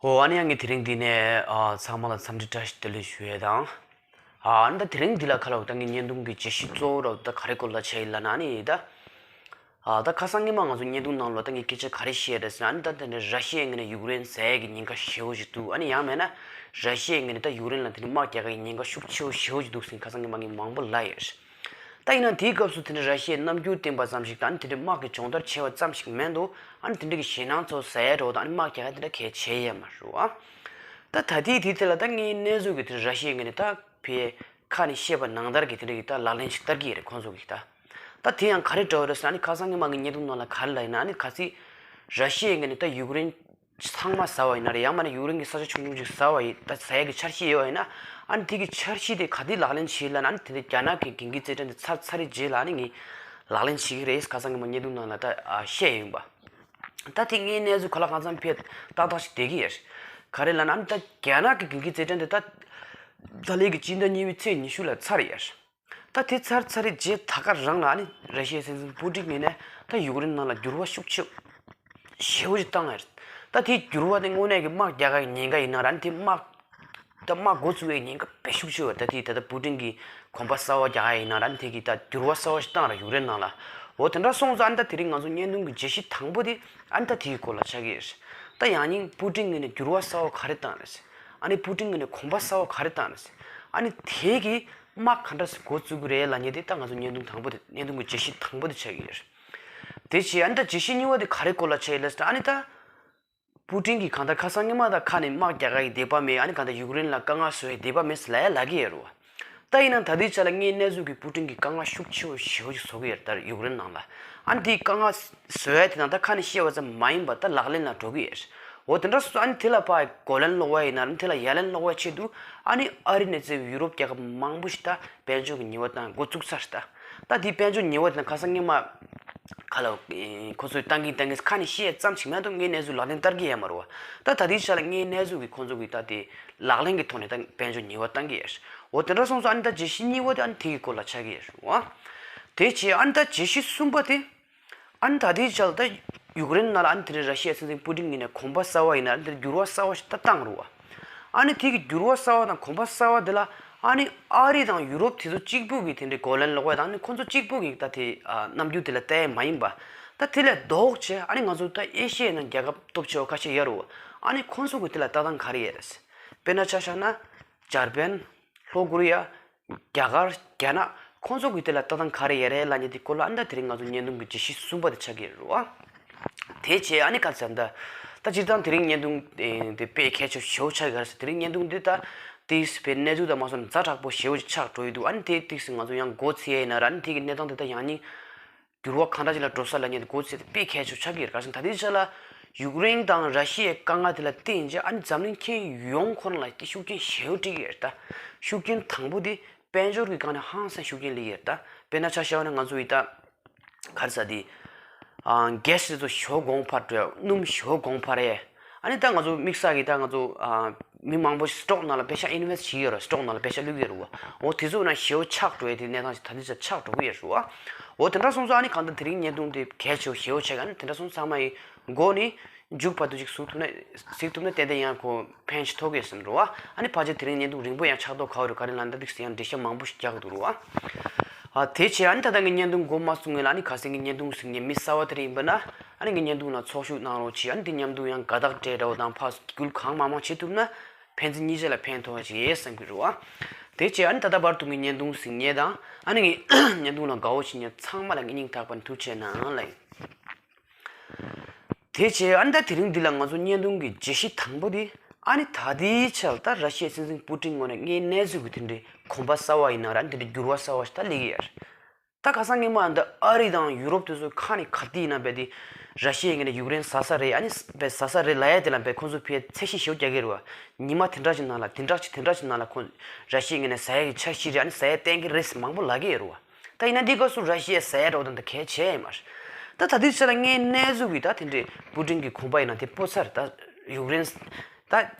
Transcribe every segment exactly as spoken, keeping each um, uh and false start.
ཨོ། ཨ་ནི་ཡང་ངས་དེ་རིང་འདི་ནས་ཨ་ཚང་མ་ལ་འཚམས་འདྲི་བཀྲ་ཤིས་བདེ་ལེགས་ཞུ་ཡས་དང་། ཨ་ནི་ད་དེ་རིང་འདི་ལ་ཁ་ལོ་ད་ངའི་བརྙན་ཐུང་གི་བརྗོད་གཞི་གཙོ་བོ་ར་ད་ག་རེ་སྐོར་ལ་བྱས་ཡིན་ལབ་ན་ཨ་ནི་ད། ཨ་ད་ཁ་སང་ཉི་མ་ང་ཚོ་བརྙན་ཐུང་ནང་ལོ་ད་ངས་སྐད་ཆ་ག་རེ་བཤད་རེད་ཟེར་ན་ཨ་ནི་ད་དེ་འདྲ་ར་ཤི་ཡའི་ངོས་ནས་ཡུཀ་རེན་ཟ་ཡས་ཀྱི་ཉེན་ཁ་ཞེ་པོ་ཞིག་འདུག་ཨ་ནི་ཡང་མེད་ན་ར་ཤི་ཡའི་ངོས་ནས་ད་ཡུཀ་རེན་ལ་དེ་འདྲ་དམག་རྒྱག་གི་ཉེན་ཁ་ཤུགས་ཆེ་བོ་ཞེ་པོ་ཞིག་འདུག་ཟེར་ཁ་སང་ཉི་མ་ངས་མང་པོ་ལབ་ཡོད། ད་ཡིན་ན་དེའི་སྐབས་སུ་དེ་འདྲ་ར་ཤི་ཡའི་རྣམ་འགྱུར་བསྟན་པ་ཙམ་ཞིག་དང་ཨ་ནི་དེ་འདྲ་དམག་གི་སྦྱོང་བརྡར་བྱས་པ་ཙམ་ཞིག་མེད་འདུག་ཨ་ནི་དེ་འདྲ་གི་ཞེད་སྣང་ཚོ་ཟ་ཡས་འགྲོ་དང་ཨ་ནི་དམག་རྒྱག་ཡས་དེ་འདྲ་གལ་ཆེ་ཡས་མ་རེད་ཨ། ད་ད་ལྟའི་དུས་དེ་ལ་ད་ངའི་གནས་ཚུལ་གྱི་དེ་ར་ཤི་ཡའི་ངོས་ནས་ད་ཕའི་ཁ་ནས་བཤད་པ་ནང་ལྟར་གྱི་དེ་འདྲ་གི་ད་ལག་ལེན་ཞིག་བསྟར་གྱི་ཡོད་རེད་ཁོང་ཚོ་གིས་ད། ད་དེ་ཡང་ག་རེ་འདྲ་བོ་རེད་ཟེར་ན་ཨ་ནི་ཁ་སང་ཉི་མ་ངའི་བརྙན་ཐུང་ནང་ལ་ག་རེ་ལབ་ཡིན་ན་ཨ་ནི་གལ་སྲིད་ར་ཤི་ཡའི་ངོས་ནས་ད་ཡུཀ་རེན་ཚང་མ་ཟ་བ་ཡིན་ན་རེད་ཡང་མིན་ན་ཡུཀ་རེན་གྱི་ས་ཆ་ཆུང་ཆུང་ཅིག་ཟ་བ་ཡིན་ད་ཟ་ཡས་ཀྱི་འཆར་གཞི་ཡོད་པ་ཡིན་ན་ཨ་ནི་དེ་གི་འཆར་གཞི་དེ་ག་དུས་ལག་ལེན་བྱེད་ལབ་ན་ཨ་ནི་དེ་འདྲ་རྒྱ་ནག་གི་འགན་འཁྱེར་རྩེད་འགྲན་དེ་ཚར་ཚར་རེ་རྗེས་ལ་ཨ་ནི་ངས་ལག་ལེན་བྱེད་ཀྱི་རེད་ཁ་སང་ཉི་མ་བརྙན་ཐུང་ནང་ལ་ད་བཤད་ཡིན་པ། ད་དེ་ངའི་གནས་ཚུལ་ག་ལ་གང་འཚམ་ཕེབས་ཏག་ཏག་ཞིག་བསྡད་ཀྱི་ཡོད། ག་རེ་ལབ་ན་ཨ་ནི་ད་རྒྱ་ནག་གི་འགན་འཁྱེར་རྩེད་འགྲན་དེ་ད་ད་ལན་གྱི་སྤྱི་ཟླ་གཉིས་པའི་ཚེས་ཉི་ཤུ་ལ་ཚར་ཡོད། ད་དེ་ཚར་ཚར་རེ་རྗེས་ད་ག་རང་ལ་ཨ་ནི་ར་ཤི་ཡའི་སྲིད་འཛིན་པུ་ཏིན་ངོས་ནས་ད་ཡུཀ་རེན་ནང་ལ་འགྱུར་བ་ཤུགས་ཆེ་ཞེ་པོ་ཞིག་བཏང་ཡོད། ད་དེ་འགྱུར་བ་དེ་དངོས་གནས་ཀྱི་དམག་རྒྱག་ག་ཉེན་ཁ་ཡིན་ན་ར་ཨ་ནི་དེ་དམག་ད་དམག་འགོ་བཙུགས་ཡས་ཉེན་ཁ་དཔེ་ཤུགས་ཆེ་བ་ད་དེ་ད་ལྟ་པུ་ཏིན་གྱིས་གོམ་པ་གསར་བ་རྒྱག་ཡ་ཡིན་ན་ར་ཨ་ནི་དེ་གིས་ད་འགྱུར་བ་གསར་བ་ཞིག་བཏང་ར་ཡུཀ་རེན་ནང་ལ། འོ་དེ་འདྲ་སོང་ཙང་ཨ་ནི་ད་དེ་རིང་ང་ཚོ་བརྙན་ཐུང་གི་བརྗོད་གཞི་དང་པོ་དེ་ཨ་ནི་ད་དེའི་སྐོར་ལ་ཆགས་ཀྱི་ཡོད། ད་ཡང་སྙིང་པུ་ཏིན་ངོས་ནས་འགྱུར་བ་གསར་བ་ག་རེ་བཏང་རེད། ཨ་ནི་པུ་ཏིན་ངོས་ནས་གོམ་པ་གསར་བ་ག་རེ་བཏང་རེད། ཨ་ནི་དེ་གིས་དམག་ག་འདྲ་སེ་འགོ་བཙུགས་ཀྱི་རེད་ལབ་མཁན་དེ་ད་ང་ཚོ་བརྙན་ཐུང་དང་པོ་དེ་བརྙན་ཐུང་གི་བརྗོད་གཞི་དང་པོ་དེ་ཆགས་ཀྱི་ཡོད། དེ་བྱས་ཨ་ནི་ད་བརྗོད་གཞི་གཉིས་པ་དེ་ག་རེ་སྐོར་ལ་ཆགས་ཡོད་ལབ་ཟེར་ན་ཨ་ནི་ད། པུ་ཏིན་གྱིས་གང་ལྟར་ཁ་སང་ཉི་མ་ད་ཁ་ནས་དམག་རྒྱག་ག་ཡི་འདོད་པ་མེད་ཨ་ནི་གང་ལྟར་ཡུཀ་རེན་ལ་དཀའ་ངལ་བཟོ་ཡི་འདོད་པ་མེད་ཟེར་ལབ་ཡ་ལབ་ཀྱི་ཡོད་རེད་བ། ད་ཡིན་ན་ད་ལྟའི་ཆ་ལ་ངའི་གནས་ཚུལ་གྱི་པུ་ཏིན་གྱིས་དཀའ་ངལ་ཤུགས་ཆེ་བོ་ཞེ་པོ་ཞིག་བཟོ་གི་ཡོད་རེད་ད་ཡུཀ་རེན་ནང་ལ། ཨ་ནི་དེའི་དཀའ་ངལ་བཟོ་ཡ་དེ་དང་ད་ཁ་ནས་བཤད་པ་ཙམ་མ་ཡིན་པ་ད་ལག་ལེན་ལ་འགྲོ་གི་ཡོད་རེད། འོ་དེ་འདྲ་སོང་ཙང་ཨ་ནི་དེ་ལ་ཕར་རྒོལ་ལན་སློག་པ་ཡིན་ན་ར་དེ་ལ་ཡ་ལན་སློག་པའི་ཆེད་དུ་ཨ་ནི་ཨ་རི་ནས་བཙལ་བའི་ཡུ་རོབ་རྒྱལ་ཁབ་མང་པོ་ཞིག་ད་དཔལ་འབྱོར་གྱི་ཉེས་པ་བཏང་འགོ་བཙུགས་ཚར་ད། ད་དེའི་དཔལ་འབྱོར་ཉེས་པ་དེ་དང་ཁ་སང་ཉི་མ་ཁ་ལ་ཁོ་ཚོས་བཏང་གིན་བཏང་གིན་ཁ་ནས་བཤད་ཙམ་ཞིག་མ་གཏོགས་ངའི་གནས་ཚུལ་ལག་ལེན་བསྟར་གྱི་ཡོད་མ་རེད་བ། ད་ད་ལྟའི་ཆ་ལ་ངའི་གནས་ཚུལ་གྱིས་ཁོ་ཚོ་གིས་ད་དེ་ལག་ལེན་གྱི་ཐོག་ནས་ད་དཔལ་འབྱོར་ཉེས་པ་བཏང་གི་ཡོད། འོ་དེ་འདྲ་སོང་ཙང་ཨ་ནི་ད་བརྗོད་གཞི་གཉིས་པ་དེ་ཨ་ནི་དེ་གི་སྐོར་ལ་ཆགས་ཀྱི་ཡོད་རེད་བ། དེ་བྱས་ཨ་ནི་ད་བརྗོད་གཞི་གསུམ་པ་དེ། ཨ་ནི་ད་ལྟའི་ཆ་ལ་ད་ཡུཀ་རེན་ནང་ལ་ཨ་ནི་དེ་རིང་ར་ཤི་ཡའི་སྲིད་འཛིན་པུ་ཏིན་གྱིས་ནས་གོམ་པ་གསར་བ་ཡིན་ན་ཨ་ནི་དེར་འགྱུར་བ་གསར་བ་ཞིག་ད་བཏང་རུང་བ། ཨ་ནི་དེ་གི་འགྱུར་བ་གསར་བ་དང་གོམ་པ་གསར་བ་དེ་ལ་ཨ་ནི་ཨ་རི་དང་ཡུ་རོབ་དེ་ཚོ་གཅིག་པུ་གིས་དེ་འདྲའི་རྒོལ་ལན་སློག་པ་དང་ཨ་ནི་ཁོ་ཚོ་གཅིག་པུ་གིས་ད་དེ་རྣམ་འགྱུར་དེ་ལ་བལྟ་ཡས་མ་ཡིན་པ། ད་དེ་ལས་ལྡོག་བྱས་ཨ་ནི་ང་ཚོ་ད་ཨེ་ཤི་ཡའི་ནང་རྒྱལ་ཁབ་སྟོབས་ཆེ་བ་ཁ་ཤས་ཡོད་རུང་བ། ཨ་ནི་ཁོ་ཚོ་གི་དེ་ལ་ལྟ་སྟངས་ག་རེ་ཡོད་རེད། དཔེར་ན་ཆ་བཞག་ན་འཇར་པན། ལྷོ་ཀོ་རི་ཡ། རྒྱ་གར། རྒྱ་ནག་ཁོང་ཚོ་གི་དེ་ལ་ལྟ་སྟངས་ག་རེ་ཡོད་རེད་ལབ་མཁན་དེ་སྐོར་ལ་ཨ་ནི་ད་དེ་རིང་ང་ཚོ་བརྙན་ཐུང་གི་བརྗོད་གཞི་གསུམ་པ་དེ་ཆགས་ཀྱི་རེད་བ། དེ་བྱས་ཨ་ནི་ག་ཚོད་ད། ད་སྤྱིར་བཏང་དེ་རིང་བརྙན་ཐུང་དེ་དཔེ་གལ་ཆེ་ཞེ་པོ་ཆགས་ཀྱི་རེད་ཟེར། དེ་རིང་བརྙན་ཐུང་འདི་ད་ཏིག་སི་དཔེ་གནས་ཚུལ་དང་མ་སོང་ཛ་དྲག་པོ་ཞེ་པོ་ཅིག་ཆགས་འགྲོ་ཡི་འདུག་ཨ་ནི་དེ་ཏིག་སི་ང་ཚོ་ཡང་མགོ་ཚོས་ཡ་ཡིན་ན་ར་ཨ་ནི་དེ་གི་གནས་སྟངས་དེ་ད་ཡང་སྙིང་འགྱུར་བ་གང་འདྲ་ཅིག་ལ་འགྲོ་ས་ལབ་མཁན་དེ་མགོ་ཚོས་དེ་དཔེ་གལ་ཆེ་ཆགས་ཀྱི་རེད། ག་རེ་ཟེར་ན་ད་ལྟའི་ཆ་ལ་ཡུཀ་རེན་དང་ར་ཤི་ཡའི་དཀའ་ངལ་དེ་ལ་བརྟེན་བྱས་ཨ་ནི་འཛམ་གླིང་ཁྱོན་ཡོངས་ཁོ་རང་ལ་དེ་ཤུགས་རྐྱེན་ཞེ་པོ་སྤྲད་ཀྱི་ཡོད་རེད་ད། ཤུགས་རྐྱེན་དང་པོ་དེ་དཔལ་འབྱོར་གྱི་སྒང་ནས་ཧང་སང་ཤུགས་རྐྱེན་སླེབས་ཀྱི་ཡོད་རེད་ད། དཔེར་ན་ཆ་བཞག་ན་ང་ཚོ་ཡི་ད་ག་རེ་ཟེར་དེ་ཨ་གྷེ་སི་དེ་ཚོ་ཞེ་པོ་གོང་འཕར་འགྲོ་ཡ། སྣུམ་ཞེ་པོ་གོང་འཕར་ཡས། ཨ་ནི་ད་ང་ཚོ་དམིགས་བསལ་གྱི་ད་ང་ཚོ་ཨ་མི་མང་པོ་ཞིག་སི་ཊོག་ནང་ལ་པེ་ཤ་ཨིན་ཝེ་སི་ཊི་བྱེད་ཀྱི་ཡོད་རེད། སི་ཊོག་ནང་ལ་པེ་ཤ་བླུགས་ཀྱི་ཡོད་རེད་བ། འོ་དེ་ཚོ་ནང་ཞེ་པོ་ཆག་འགྲོ་ཡ་དེ་གནས་སྟངས་ཞིག་ད་ལྟའི་ཆར་ཆགས་འགྲོ་གི་ཡོད་རེད་བ། འོ་དེ་འདྲ་སོང་ཙང་ཨ་ནི་གང་ལྟར་དེ་རིང་བརྙན་ཐུང་དེ་གལ་ཆེ་བོ་ཞེ་པོ་ཆགས་ཀྱི། ཨ་ནི་དེ་འདྲ་སོང་ཙང་ཚང་མ་ཡི་མགོ་ནས་མཇུག་བར་དུ་ཅིག་གཟིགས་ཐུབ་ན་གཟིགས་ཐུབ་ན་ཏན་ཏན་ཡང་ཁོ་ཕན་ཞིག་ཐོགས་ཀྱི་ཡོད་བསམ་འགྲོ་བ། ཨ་ནི་ཕལ་ཆེར་དེ་རིང་བརྙན་ཐུང་རིང་པོ་ཡང་ཆགས་མདོག་ཁ་པོ་རེད། ག་རེ་ལབ་ན་ད་ཏིག་སེ་ཡང་འགྲེལ་བཤད་མང་པོ་ཞིག་རྒྱག་གི་འདུག་རེད་བ། ཨ་དེ་བྱས་ཨ་ནི་ད་ལྟ་ངས་བརྙན་ཐུང་མགོ་མ་བཙུགས་སྔོན་ལ་ཨ་ནི་གལ་སྲིད་ངའི་བརྙན་ཐུང་གཟིགས་མཁན་མི་གསར་པ་དེ་འདྲ་ཡིན་པ་ན་ཨ་ནི་ངའི་བརྙན་ཐུང་ལ་ཚོགས་ཞུགས་གནང་རོགས་གྱིས། ཨ་ནི་འདི་མཉམ་དུ་ཡང་དགའ་རྟགས་སྤྲད་འདྲ་བོ་དང་ཕར་སྐུལ་གང་མང་མང་བྱེད་ཐུབ་ན་ཕན་ཚུན་གཉིས་ཆ་ལ་ཕན་ཐོགས་ཅིག་ཡོད་བསམ་གྱི་རེད་བ། དེ་བྱས་ཨ་ནི་ད་ལྟ་བར་དུ་ངའི་བརྙན་ཐུང་གཟིགས་མཁན་དང་ཨ་ནི་ངའི་བརྙན་ཐུང་ལ་དགའ་བོ་བྱེད་མཁན་ཚང་མ་ལ་ངའི་སྙིང་ཐག་པ་ནས་ཐུགས་རྗེ་གནང་ལབ་ཡིན། དེ་བྱས་ཨ་ནི་ད་དེ་རིང་འདི་ལ་ང་ཚོ་བརྙན་ཐུང་གི་བརྗོད་གཞི་དང་པོ་དེ་ཨ་ནི་ད་ལྟའི་ཆར་ད་ར་ཤི་ཡའི་སྲིད་འཛིན་པུ་ཏིན་ངོས་ནས་ངའི་གནས་ཚུལ་གྱི་དེ་འདྲའི་གོམ་པ་གསར་བ་ཡིན་ན་ར་དེ་འདྲའི་འགྱུར་བ་གསར་བ་ཞིག་ད་སླེབས་ཀྱི་ཡོད་རེད། ད་ཁ་སང་ཉི་མ་འདི་ཨ་རི་དང་ཡུ་རོབ་དེ་ཚོ་ཁ་ནས་ག་དུས་ཡིན་ན་བས་དེ་ར་ཤི་ཡའི་ངོས་ནས་ཡུཀ་རེན་ཟ་ས་རེད། ཨ་ནི་བས་ཟ་ས་རེད་ལབ་ཡ་དེ་ལ་བས་ཁོང་ཚོ་ཕར་ཚད་གཞི་ཞེ་པོ་རྒྱག་གི་རེད་བ། ཉི་མ་དེ་འདྲ་ཞིག་ནང་ལ་དེ་འདྲ་ཞིག་དེ་འདྲ་ཞིག་ནང་ལ་ཁོང་ར་ཤི་ཡའི་ངོས་ནས་ཟ་ཡ་གི་འཆར་གཞི་རེད། ཨ་ནི་ཟ་ཡ་བསྟན་གི་རེད་ཟེར་མང་པོ་ལབ་ཀྱི་ཡོད་རེད་བ། ད་ཡིན་ན་འདི་སྐབས་སུ་ར་ཤི་ཡས་ཟ་ཡ་འདྲ་བོ་དེ་འདྲ་གལ་ཆེ་ཡ་མ་རེད། ད་ད་ལྟའི་ཆ་ལ་ངའི་གནས་ཚུལ་གྱི་ད་དེ་འདྲའི་པུ་ཏིན་གྱི་གོམ་པ་ཡིན་ན་དེ་སྤོ་ཚར། ད་ཡུཀ་རེན་ད་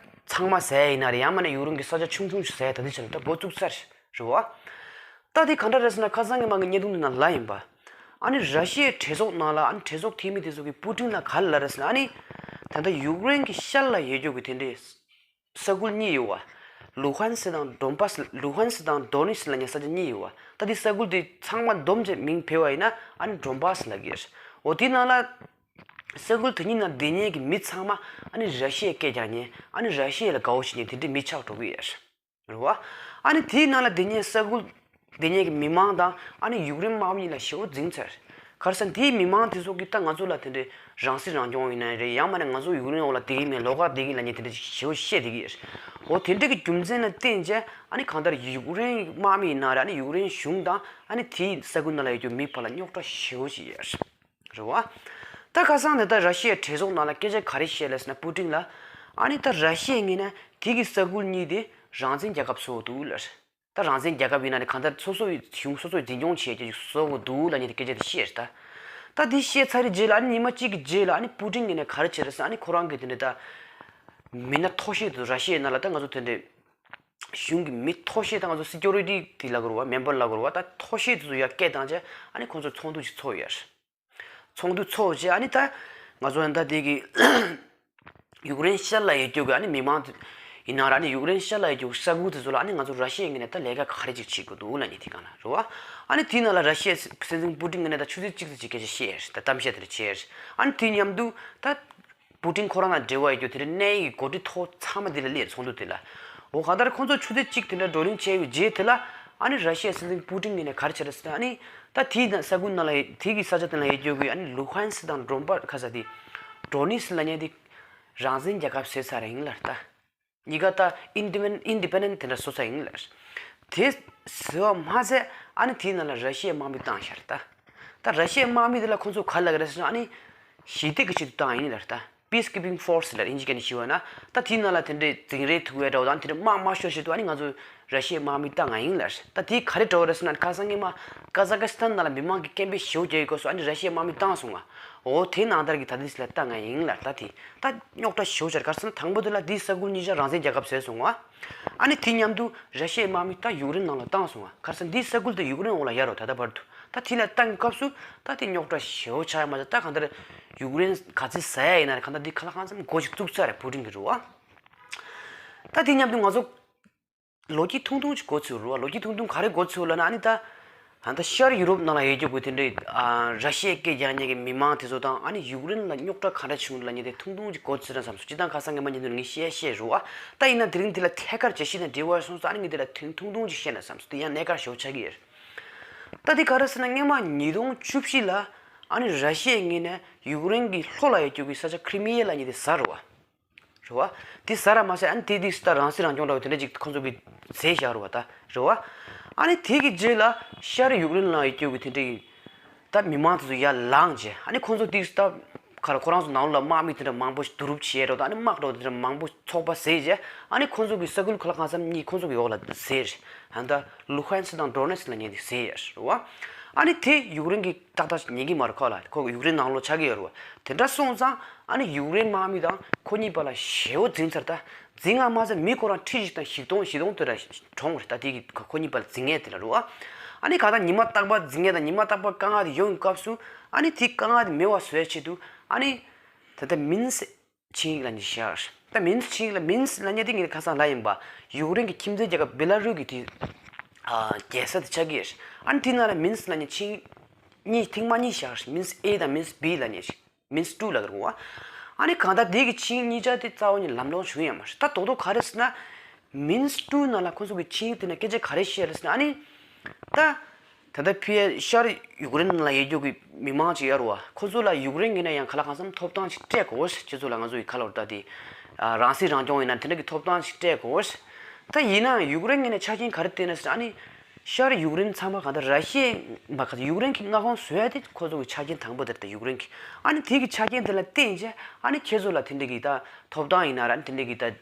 ཚང་མ་ཟ་ཡ་ཡིན་ན་རེད། ཡང་མིན་ན་ཡུཀ་རེན་གྱི་ས་ཆ་ཆུང་ཆུང་ཞིག་ཟ་ཡ་ད་ལྟའི་ཆ་ལ་ད་འགོ་བཙུགས་ཚར་རེད་བ། ད་དེ་ག་འདྲ་རེད་ཟེར་ན་ཁ་སང་ཉི་མ་གི་བརྙན་ཐུང་དེ་ནང་ལབ་ཡིན་པ། ཨ་ནི་ར་ཤི་ཡའི་གྲོས་ཚོགས་ནང་ལ་ཨ་ནི་གྲོས་ཚོགས་འཐུས་མི་དེ་ཚོ་གིས་པུ་ཏིན་ལ་ག་རེ་ལབ་རེད་ཟེར་ན། ཨ་ནི་ད་ ད་ལྟ་ཡུཀ་རེན་གྱི་ཤར་ལ་ཡོད་རྒྱུ་གི་དེ་འདྲའི་ས་ཁུལ་གཉིས་ཡོད་པ། ལུ་ཧན་སི་དང་ཌོན་པཱ་སི། ལུ་ཧན་སི་དང་ཌོ་ནེ་སི་ལབ་མཁན་ས་ཆ་གཉིས་ཡོད་པ། ད་དེ་ས་ཁུལ་དེ་ཚང་མ་བསྡོམས་བྱས་མིང་བེད་པ་ཡིན་ན་ཨ་ནི་ཌོན་པཱ་སི་ལབ་ཀྱི་ཡོད་རེད། འོ་དེའི་ནང་ལ་ས་ཁུལ་དེ་གཉིས་ནང་བསྡད་མཁན་གྱི་མི་ཚང་མ་ཨ་ནི་ར་ཤི་ཡའི་སྐད་རྒྱག་མཁན། ཨ་ནི་ར་ཤི་ཡ་ལ་དགའ་པོ་བྱེད་མཁན་དེ་འདྲའི་མི་ཆགས་འགྲོ་གི་ཡོད་རེད། རེད་བ། ཨ་ནི་དེའི་ནང་ལ་དེ་ཉིད་ས་ཁུལ་དེ་ཉིད་ཀྱི་མི་མང་དང་ཨ་ནི་ཡུཀ་རེན་དམག་མི་གཉིས་ལ་ཞེ་པོ་འཛིང་ཚར། ག་རེ་ཟེར་ན་དེའི་མི་མང་དེ་ཚོ་གིས་ད་ང་ཚོ་ལ་དེ་འདྲའི་རང་སྲིད་རང་སྐྱོང་ཡིན་ན་རེད། ཡང་མིན་ན་ང་ཚོ་ཡུཀ་རེན་འོག་ལ་བསྡད་ཀྱི་མེད། ལོགས་ཀ་བསྡད་ཀྱི་ཡིན་ལབ་མཁན་དེ་འདྲ་ཞེ་པོ་བཤད་བསྡད་ཀྱི་ཡོད། འོ་དེ་འདྲ་གི་རྒྱུ་མཚན་ལ་བརྟེན་བྱས་ཨ་ནི་གང་ལྟར་ཡུཀ་རེན་དམག་མི་ཡིན་ན་རེད། ཨ་ནི་ཡུཀ་རེན་གཞུང་དང་ཨ་ནི་དེའི་ས་ཁུལ་ནང་ལ་ཡོད་རྒྱུ་མི་བར་ལ་རྙོག་དྲ་ཞེ་པོ་ཅིག་ཡོད། རེད་བ། ད་ཁ་སང་ནས་ད་ར་ཤི་ཡའི་གྲོས་ཚོགས་ནང་ལ་སྐད་ཆ་ག་རེ་བཤད་ལབ་ཟེར་ན། པུ་ཏིན་ལ། ཨ་ནི་ད་ར་ཤི་ཡའི་ངོས་ནས་དེ་གི་ས་ཁུལ་གཉིས་དེ་རང་བཙན་རྒྱལ་ཁབ་བཟོ་འདུག་ལབ། ད་རང་བཙན་རྒྱལ་ཁབ་ཡིན་ན་ནི་གང་ལྟར་སོ་སོ་ཡི་གཞུང་སོ་སོས་འཛིན་སྐྱོང་བྱེད་རྒྱུ་ཞིག་བཟོ་དགོས་འདུག་ལབ་མཁན་དེ་སྐད་ཆ་དེ་བཤད་རེད་ད། ད་དེ་བཤད་ཚར་བའི་རྗེས་ལ་ཨ་ནི་ཉི་མ་གཅིག་གི་རྗེས་ལ་ཨ་ནི་པུ་ཏིན་ངོས་ནས་ག་རེ་བྱས་རེད་ཟེར་ན། ཨ་ནི་ཁོ་རང་གིས་དེ་འདྲ་ད་མི་སྣ་མཐོ་ཤོས་དེ་ཚོ་ར་ཤི་ཡའི་ནང་ལ་ད་ང་ཚོ་དེ་འདྲའི་གཞུང་གི་མི་མཐོ་ཤོས་ད་ང་ཚོ་སི་ཀུ་རི་ཊི་དེ་ལབ་དགོས་རེད་བ། མེམ་བར་ལབ་དགོས་རེད་བ། ད་མཐོ་ཤོས་དེ་ཚོ་ཡར་སྐད་བཏང་བྱས་ཨ་ནི་ཁོང་ཚོ་ཚོགས་འདུ་ཞིག་ཚོགས་ཡོད་རེད། ཚོགས་འདུ་ཚོགས་བྱས་ཨ་ནི་ད་ང་ཚོ་ད་དེ་གི་ཡུཀ་རེན་ཤར་ལ་ཡོད་རྒྱུ་གི་ཨ་ནི་མི་མང་དེ་ཡིན་ན་ར། ཨ་ནི་ཡུཀ་རེན་ཤར་ལ་ཡོད་རྒྱུ་གི་ས་ཁུལ་དེ་ཚོ་ལ་ཨ་ནི་ང་ཚོ་ར་ཤི་ཡའི་ངོས་ནས་ད་ལས་ཀ་ག་རེ་ཅིག་བྱེད་དགོས་འདུག་ལབ་མཁན་དེ་སྒང་ལ་རེད་བ། ཨ་ནི་དེའི་ནང་ལ་ར་ཤི་ཡའི་སྲིད་འཛིན་པུ་ཏིན་ངོས་ནས་ད་ཆུ་ཚོད་གཅིག་ཙམ་ཅིག་སྐད་ཆ་བཤད་རེད། ད་གཏམ་བཤད་དེ་འདྲ་བྱས་རེད། ཨ་ནི་དེ་མཉམ་དུ་ད་པུ་ཏིན་ཁོ་རང་དང་འབྲེལ་བ་ཡོད་རྒྱུ་དེ་འདྲའི་གནད་ཡོད་ཀྱི་འགོ་ཁྲིད་མཐོ་པོ་ཚང་མ་དེ་ལ་སླེབས། ཚོགས་འདུ་དེ་ལ། འོ་གང་ལྟར་ཁོང་ཚོ་ཆུ་ཚོད་གཅིག་དེ་འདྲ་བགྲོ་གླེང་བྱས་པའི་རྗེས་དེ་ལ་ཨ་ནི་ར་ཤི་ཡའི་སྲིད་འཛིན་པུ་ཏིན་ངོས་ནས་ག་རེ་བྱས་རེད་ཟེར་ན། ཨ་ནི་ད་དེའི་ནང་ས་ཁུལ་ནང་ལ་དེ་གི་ས་ཆ་དེ་ལ་ཡོད་རྒྱུ་གི་ཨ་ནི་ལུ་ཧན་སི་དང་ཌོན་པཱ་ཁ་ས་དེ་ཌོ་ནེ་སི་ལབ་མཁན་དེ་རང་བཙན་རྒྱལ་ཁབ་བཟོས་ཚར་ཡིན་ལབ་རེད་ད། གཉིས་ཀ་ད་ཨིན་ཌི་པེན་ཨིན་ཌི་པེན་ཌེན་དེ་འདྲ་བཟོ་ཚར་ཡིན་ལབ་རེད། དེ་བཟོས་པ་མ་ཟད་ཨ་ནི་དེའི་ནང་ལ་ར་ཤི་ཡའི་དམག་མི་བཏང་བཞག་རེད་ད། ད་ར་ཤི་ཡའི་དམག་མི་དེ་ལ་ཁོང་ཚོ་ག་རེ་ལབ་ཀྱི་རེད་ཟེར་ན། ཨ་ནི་ཞི་བདེ་གི་ཆེད་དུ་བཏང་ཡིན་ལབ་རེད་ད། Peacekeeping Force ལབ་ཨིན་ཇི་སྐད་ནས་ཞུས་པ་ན། ད་དེའི་ནང་ལ་དེ་འདྲའི་འཛིང་རེས་ཐུབ་པའི་འདྲ་བོ་དང་དེ་འདྲའི་དམག་མ་ཤོར་ཆེད་དུ་ཨ་ནི་ང་ཚོ་ར་ཤི་ཡའི་དམག་མི་བཏང་ཡིན་ལབ་རེད། ད་དེ་ག་རེ་འདྲ་བོ་རེད་ཟེར་ན། ཁ་སང་སྔོན་མ་ཀ་ཛ་ཀི་སི་ཐན་ནང་ལ་མི་མང་གི་སྐད་འབོད་ཞེ་པོ་རྒྱག་ཡོད་སྐབས་སུ་ཨ་ནི་ར་ཤི་ཡའི་དམག་མི་བཏང་སོང་ང་། འོ་དེ་ནང་ལྟར་གྱི་ད་དེ་ལ་བཏང་ཡིན་ལབ། ད་དེ་ད་རྙོག་དྲ་ཞེ་པོ་ཅིག་རེད། ག་རེ་ཟེར་ན་དང་པོ་དེ་ལ་དེའི་ས་ཁུལ་གཉིས་ཆ་རང་བཙན་རྒྱལ་ཁབ་བཟོས་སོང་ང་། ཨ་ནི་དེ་མཉམ་དུ་ར་ཤི་ཡའི་དམག་མི་ད་ཡུཀ་རེན་ནང་ལ་བཏང་སོང་ང་། ག་རེ་ཟེར་ན་དེའི་ས་ཁུལ་དེ་ཡུཀ་རེན་འོག་ལ་ཡོད་རེད་ད་ལྟ་བར་དུ། ད་དེ་ལ་བཏང་སྐབས་སུ་ད་དེ་རྙོག་དྲ་ཞེ་པོ་ཆགས་ཡ་མ་ཟད། ད་གང་ལྟར་ཡུཀ་རེན་ག་ཚོད་ཟ་ཡ་ཡིན་ན་རེད། གང་ལྟར་དེ་ཁ་ལག་གང་འཚམ་འགོ་ཅིག་བཙུགས་ཚར་རེད། པུ་ཏིན་གྱིས་རེད་བ། ད་དེ་མཉམ་དུ་ང་ཚོ་ལོ་རྒྱུས་ཐུང་ཐུང་ཅིག་འགོ་ཚུགས་རེད་བ། ལོ་རྒྱུས་ཐུང་ཐུང་ག་རེ་འགོ་ཚུགས་ལབ་ན། ཨ་ནི་ད་ད་ལྟ་ཤར་ཡུ་རོབ་ནང་ལ་ཡོད་རྒྱུ་གི་དེ་འདྲའི་ཨ་ར་ཤི་ཡའི་སྐད་རྒྱག་མཁན་གྱི་མི་མང་དེ་ཚོ་དང་ཨ་ནི་ཡུཀ་རེན་ལ་རྙོག་དྲ་ག་འདྲ་བྱུང་ལབ་མཁན་དེ་ཐུང་ཐུང་ཅིག་འགོ་ཚུགས་ན་བསམ་སོང་། སྤྱིར་བཏང་ཁ་སང་སྔོན་མ་ཉིན་དུ་ངས་བཤད་བཤད་རེད་བ། ད་ཡིན་ན་དེ་རིང་དེ་ལ་ཐད་ཀར་འགྲེལ་བཤད་དང་འབྲེལ་བ་སོང་ཙང་ཨ་ནི་ངས་དེ་ལ་ཐུང་ཐུང་ཐུང་ཅིག་བཤད་ན་བསམ་སོང་། དེ་ཡང་གནད་འགག་ཞེ་པོ་ཆགས་ཀྱི་ཡོད། ད་དེ་ག་རེ་ཟེར་ན། སྔོན་མ་ཉིས་སྟོང་བཅུ་བཞི་ལ་ཨ་ནི་ར་ཤི་ཡའི་ངོས་ནས་ཡུཀ་རེན་གྱི་ལྷོ་ལ་ཡོད་རྒྱུ་གི་ས་ཆ་ཁི་རི་མི་ཡ་ལབ་མཁན་དེ་ཟ་རེད་བ། རེད་བ། དེ་ཟ་ར་མ་ཟད་ཨ་ནི་དེ་དུས་སུ་ད་རང་སྲིད་རང་སྐྱོང་འདྲ་བོ་དེ་འདྲ་ཅིག་ཁོང་ཚོ་གིས་བཟས་བཞག་རེད་བ་ད། རེད་བ། ཨ་ནི་དེ་གི་རྗེས་ལ་ཤར་ཡུཀ་རེན་ལ་ཡོད་རྒྱུ་གི་དེ་འདྲའི་ད་མི་མང་དེ་ཚོ་ཡར་ལངས་བྱས། ཨ་ནི་ཁོང་ཚོ་དུས་སུ་ད་ག་རེ་ཁོ་རང་ཚོ་ནང་ལོགས་ལ་དམག་མི་དེ་འདྲ་མང་པོ་བསྡུ་རུབ་བྱས་རེད་བ། ད་ཨ་ནི་དམག་འདྲ་བོ་དེ་འདྲ་མང་པོ་ཚོགས་པ་བཟས་བྱས། ཨ་ནི་ཁོང་ཚོ་གི་ས་ཁུལ་ཁ་ལག་གང་འཚམ་གཉིས་ཁོང་ཚོ་གི་འོག་ལ་བཟས་རེད། ཨ་ནི་ད་ལུ་ཧན་སི་དང་ཌོ་ནེ་སི་ལབ་མཁན་དེ་བཟས་ཡོད་རེད་བ། ཨ་ནི་དེ་ཡུཀ་རེན་གྱིས་ཏག་ཏག་ཉན་གྱི་མ་རེད། ཁོ་ལ་ཁོ་ཡུཀ་རེན་ནང་ལོགས་ཆགས་ཀྱི་ཡོད་རེད་བ། དེ་འདྲ་སོང་ཙང་ཨ་ནི་ཡུཀ་རེན་དམག་མི་དང་ཁོ་གཉིས་བར་ལ་ཞེ་པོ་འཛིང་ཚར་ད། འཛིང་ང་མ་ཟད་མི་ཁོ་རང་ཁྲི་བཞི་དང་བཞི་སྟོང་བཞི་སྟོང་དེ་འདྲ་གྲོངས་རེད། ད་དེ་གི་ཁོ་གཉིས་བར་ལ་འཛིང་མཁན་དེ་ལ་རེད་བ། ཨ་ནི་གང་ལྟར་ཉི་མ་རྟག་པར་འཛིང་མཁན་དང་ཉི་མ་རྟག་པར་དཀའ་ངལ་དེ་ཡོང་གི་སྐབས་སུ་ཨ་ནི་དེ་དཀའ་ངལ་དེ་མེད་པ་བཟོ་ཡ་ཆེད་དུ་ཨ་ནི་ད་ལྟ་མིན་སི་ཆིངས་ཡིག་ལབ་མཁན་ཞིག་བཞག་རེད། ད་མིན་སི་ཆིངས་ཡིག་ལ་མིན་སི་ལབ་མཁན་དེ་ངས་ཁ་སང་ལབ་ཡིན་པ། ཡུཀ་རེན་གྱི་ཁྱིམ་མཚེས་རྒྱལ་ཁབ་བེ་ལ་རུ་གི་དེ་ཨ་རྒྱལ་ས་དེ་ཆགས་ཀྱི་རེད། ཨ་ནི་དེ་ནང་ལ་མིན་སི་ལབ་མཁན་ཆིངས་ཡིག་གཉིས་ཐེངས་མ་གཉིས་བཞག་རེད། མིན་སི་ཨེ་དང་མིན་སི་བི་ལབ་མཁན་ཞིག་མིན་སི་ཊུ་ལབ་ཀྱི་རེད་བ། ཨ་ནི་གང་ལྟར་དེ་གི་ཆིངས་ཡིག་གཉིས་ཆ་དེ་རྩ་བ་ནས་ལམ་ལྷོང་བྱུང་ཡོད་མ་རེད། ད་རྡོག་རྡོག་ག་རེ་ཟེར་ན། མིན་སི་ཊུ་ནང་ལ་ཁོ་ཚོ་གི་ཆིངས་ཡིག་དེ་ནང་སྐད་ཆ་ག་རེ་བཤད་རེད་ཟེར་ན། ཨ་ནི་ད་ད་ལྟ་ཕི་ཡ་ཤར་ཡུཀ་རེན་ནང་ལ་ཡོད་རྒྱུ་གི་མི་མང་ཅིག་ཡོད་རེད་བ། ཁོ་ཚོ་ལ་ཡུཀ་རེན་གྱི་ནས་ཡང་ཁ་ལག་གང་འཚམ་ཐོབ་ཐང་ཅིག་སྤྲད་དགོས། ཁྱེད་ཚོ་ལ་ང་ཚོ་གི་ཁ་ལོར་ད་དེ་ཨ་རང་སྲིད་རང་སྐྱོང་ཡིན་ན་དེ་འདྲ་གི་ཐོབ་ཐང་ཅིག་སྤྲད་དགོས། ད་ཡིན་ནའང་ཡུཀ་རེན་གྱི་ནས་ཆ་རྐྱེན་ག་རེ་བསྟན་ན་ཟེར་ན། ཨ་ནི་ཤར་ཡུཀ་རེན་ཚང་མ་གང་ལྟར་ར་ཤི་ཡའི་མ་ག་ཚོད་ཡུཀ་རེན་གྱི་མངའ་ཁོངས་བཟོ་ཡ་དེ་ཁོ་ཚོ་གི་ཆ་རྐྱེན་དང་པོ་དེ་རེད། ད་ཡུཀ་རེན་གྱི་ཨ་ནི་དེ་གི་ཆ་རྐྱེན་དེ་ལ་བརྟེན་བྱས་ཨ་ནི་ཁྱེད་ཚོ་ལ་དེ་འདྲ་གི་ད་ཐོབ་ཐང་ཡིན་ན་ར། ཨ་ནི་དེ་འདྲ་གི་ད་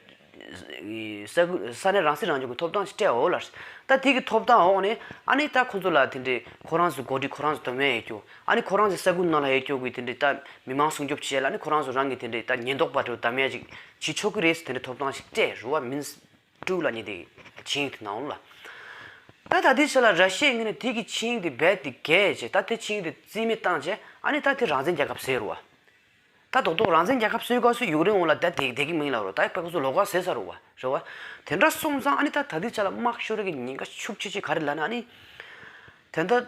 ས་ས་གནས་རང་སྲིད་རང་སྐྱོང་གི་ཐོབ་ཐང་ཞིག་སྤྲད་འོ་ལ། ད་དེ་གི་ཐོབ་ཐང་འོག་ནས་ཨ་ནི་ད་ཁོ་ཚོ་ལ་དེ་འདྲའི་ཁོ་རང་ཚོ་འགོ་ཁྲིད་ཁོ་རང་ཚོ་འདོམས་ཡ་ཡོད་རྒྱུ། ཨ་ནི་ཁོ་རང་ཚོའི་ས་ཁུལ་ནང་ལ་ཡོད་རྒྱུ་གི་དེ་འདྲའི་ད་མི་མང་སྲུང་སྐྱོབ་བྱེད་ཡ་ལ། ཨ་ནི་ཁོ་རང་ཚོ་རང་གི་དེ་འདྲའི་ད་ཉེན་རྟོག་པ་འདྲ་བོ་བདམས་ཡ་ཅིག་བྱེད་ཆོག་གི་རེད་ཟེར། དེ་འདྲའི་ཐོབ་ཐང་ཞིག་སྤྲད་རེད་བ། མིན་སི་ཊུ་ལབ་མཁན་དེ་ཆིངས་ཡིག་དེ་ནང་ལ། ད་ད་ལྟའི་ཆ་ལ་ར་ཤི་ཡའི་ངོས་ནས་དེ་གི་ཆིངས་ཡིག་དེ་རྦད་དེ་འགལ་བྱས། ད་དེ་ཆིངས་ཡིག་དེ་རྩིས་མེད་བཏང་བྱས་ཨ་ནི་ད་དེ་རང་བཙན་རྒྱལ་ཁབ་ཟེར་རེད་བ། ད་རྡོག་རྡོག་རང་བཙན་རྒྱལ་ཁབ་བཟོས་སྐབས་སུ་ཡུཀ་རེན་འོག་ལ་བསྡད་བསྡད་ཀྱི་མིན་ལབ་རོ། ད་ཁོ་ཚོ་ལོགས་ཀ་བཟོས་ཚར་རོ་བ་རེད་བ། དེ་འདྲ་སོང་ཙང་ཨ་ནི་ད་ད་ལྟའི་ཆ་ལ་དམག་ཤོར་གྱི་ཉེན་ཁ་ཤུགས་ཆེ་ཆེ་ག་རེ་ལབ་ན་ཨ་ནི། དེ་འདྲ་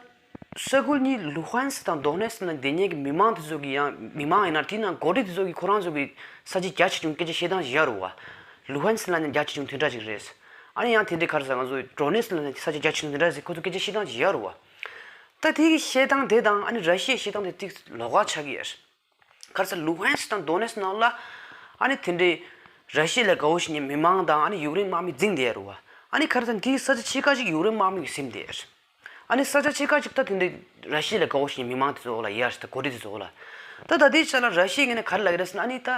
ས་ཁུལ་གཉིས་ལུ་ཧན་སི་དང་དོ་ནེ་སི་ལ་བསྡད་མཁན་གྱི་མི་མང་དེ་ཚོ་གི་ཡང་མི་མང་ཡིན་ན་དེ་ནང་འགོ་ཁྲིད་དེ་ཚོ་གི་ཁོ་རང་ཚོ་གི་ས་ཆ་རྒྱ་ཆེ་ཆུང་སྐད་ཆ་བཤད་སྟངས་ཞིག་ཡོད་རེད་བ། ལུ་ཧན་སི་ལ་ནི་རྒྱ་ཆེ་ཆུང་དེ་འདྲ་ཞིག་རེད། ཨ་ནི་ཡང་དེ་འདྲའི་ག་རེ་ཟེར་ང་ཚོ་དོ་ནེ་སི་ལ་ནི་ས་ཆ་རྒྱ་ཆེ་ཆུང་དེ་འདྲ་ཞིག་ཁོ་ཚོ་སྐད་ཆ་བཤད་སྟངས་ཞིག་ཡོད་རེད་བ། ད་དེ་གི་བཤད་སྟངས་དེ་དང་ཨ་ནི་ར་ཤི་ཡའི་བཤད་སྟངས་དེ་ཏིག་ལོགས་ཀ་ཆགས་ཀྱི་ཡོད་རེད། ག་རེ་ཟེར་ལུ་ཧན་སི་དང་དོ་ནེ་སི་ནང་ལ་ཨ་ནི་དེ་འདྲའི་ར་ཤི་ཡ་ལ་དགའ་བོ་བྱེད་མཁན་མི་མང་དང་ཨ་ནི་ཡུཀ་རེན་དམག་མི་འཛིང་བསྡད་ཡོད་རེད་བ། ཨ་ནི་ག་རེ་ཟེར་དེའི་ས་ཆ་ཕྱེད་ཀ་ཅིག་ཡུཀ་རེན་དམག་མི་གིས་ཟིན་བསྡད་ཡོད་རེད། ཨ་ནི་ས་ཆ་ཕྱེད་ཀ་ཅིག་ད་དེ་འདྲའི་ར་ཤི་ཡ་ལ་དགའ་བོ་བྱེད་མཁན་མི་མང་དེ་ཚོ་འོག་ལ་ཡོད་རེད། ད་འགོ་ཁྲིད་དེ་ཚོ་འོག་ལ། ད་ད་ལྟའི་ཆ་ལ་ར་ཤི་ཡའི་ངོས་ནས་ག་རེ་ལབ་ཀྱི་རེད་ཟེར་ན་ཨ་ནི་ད།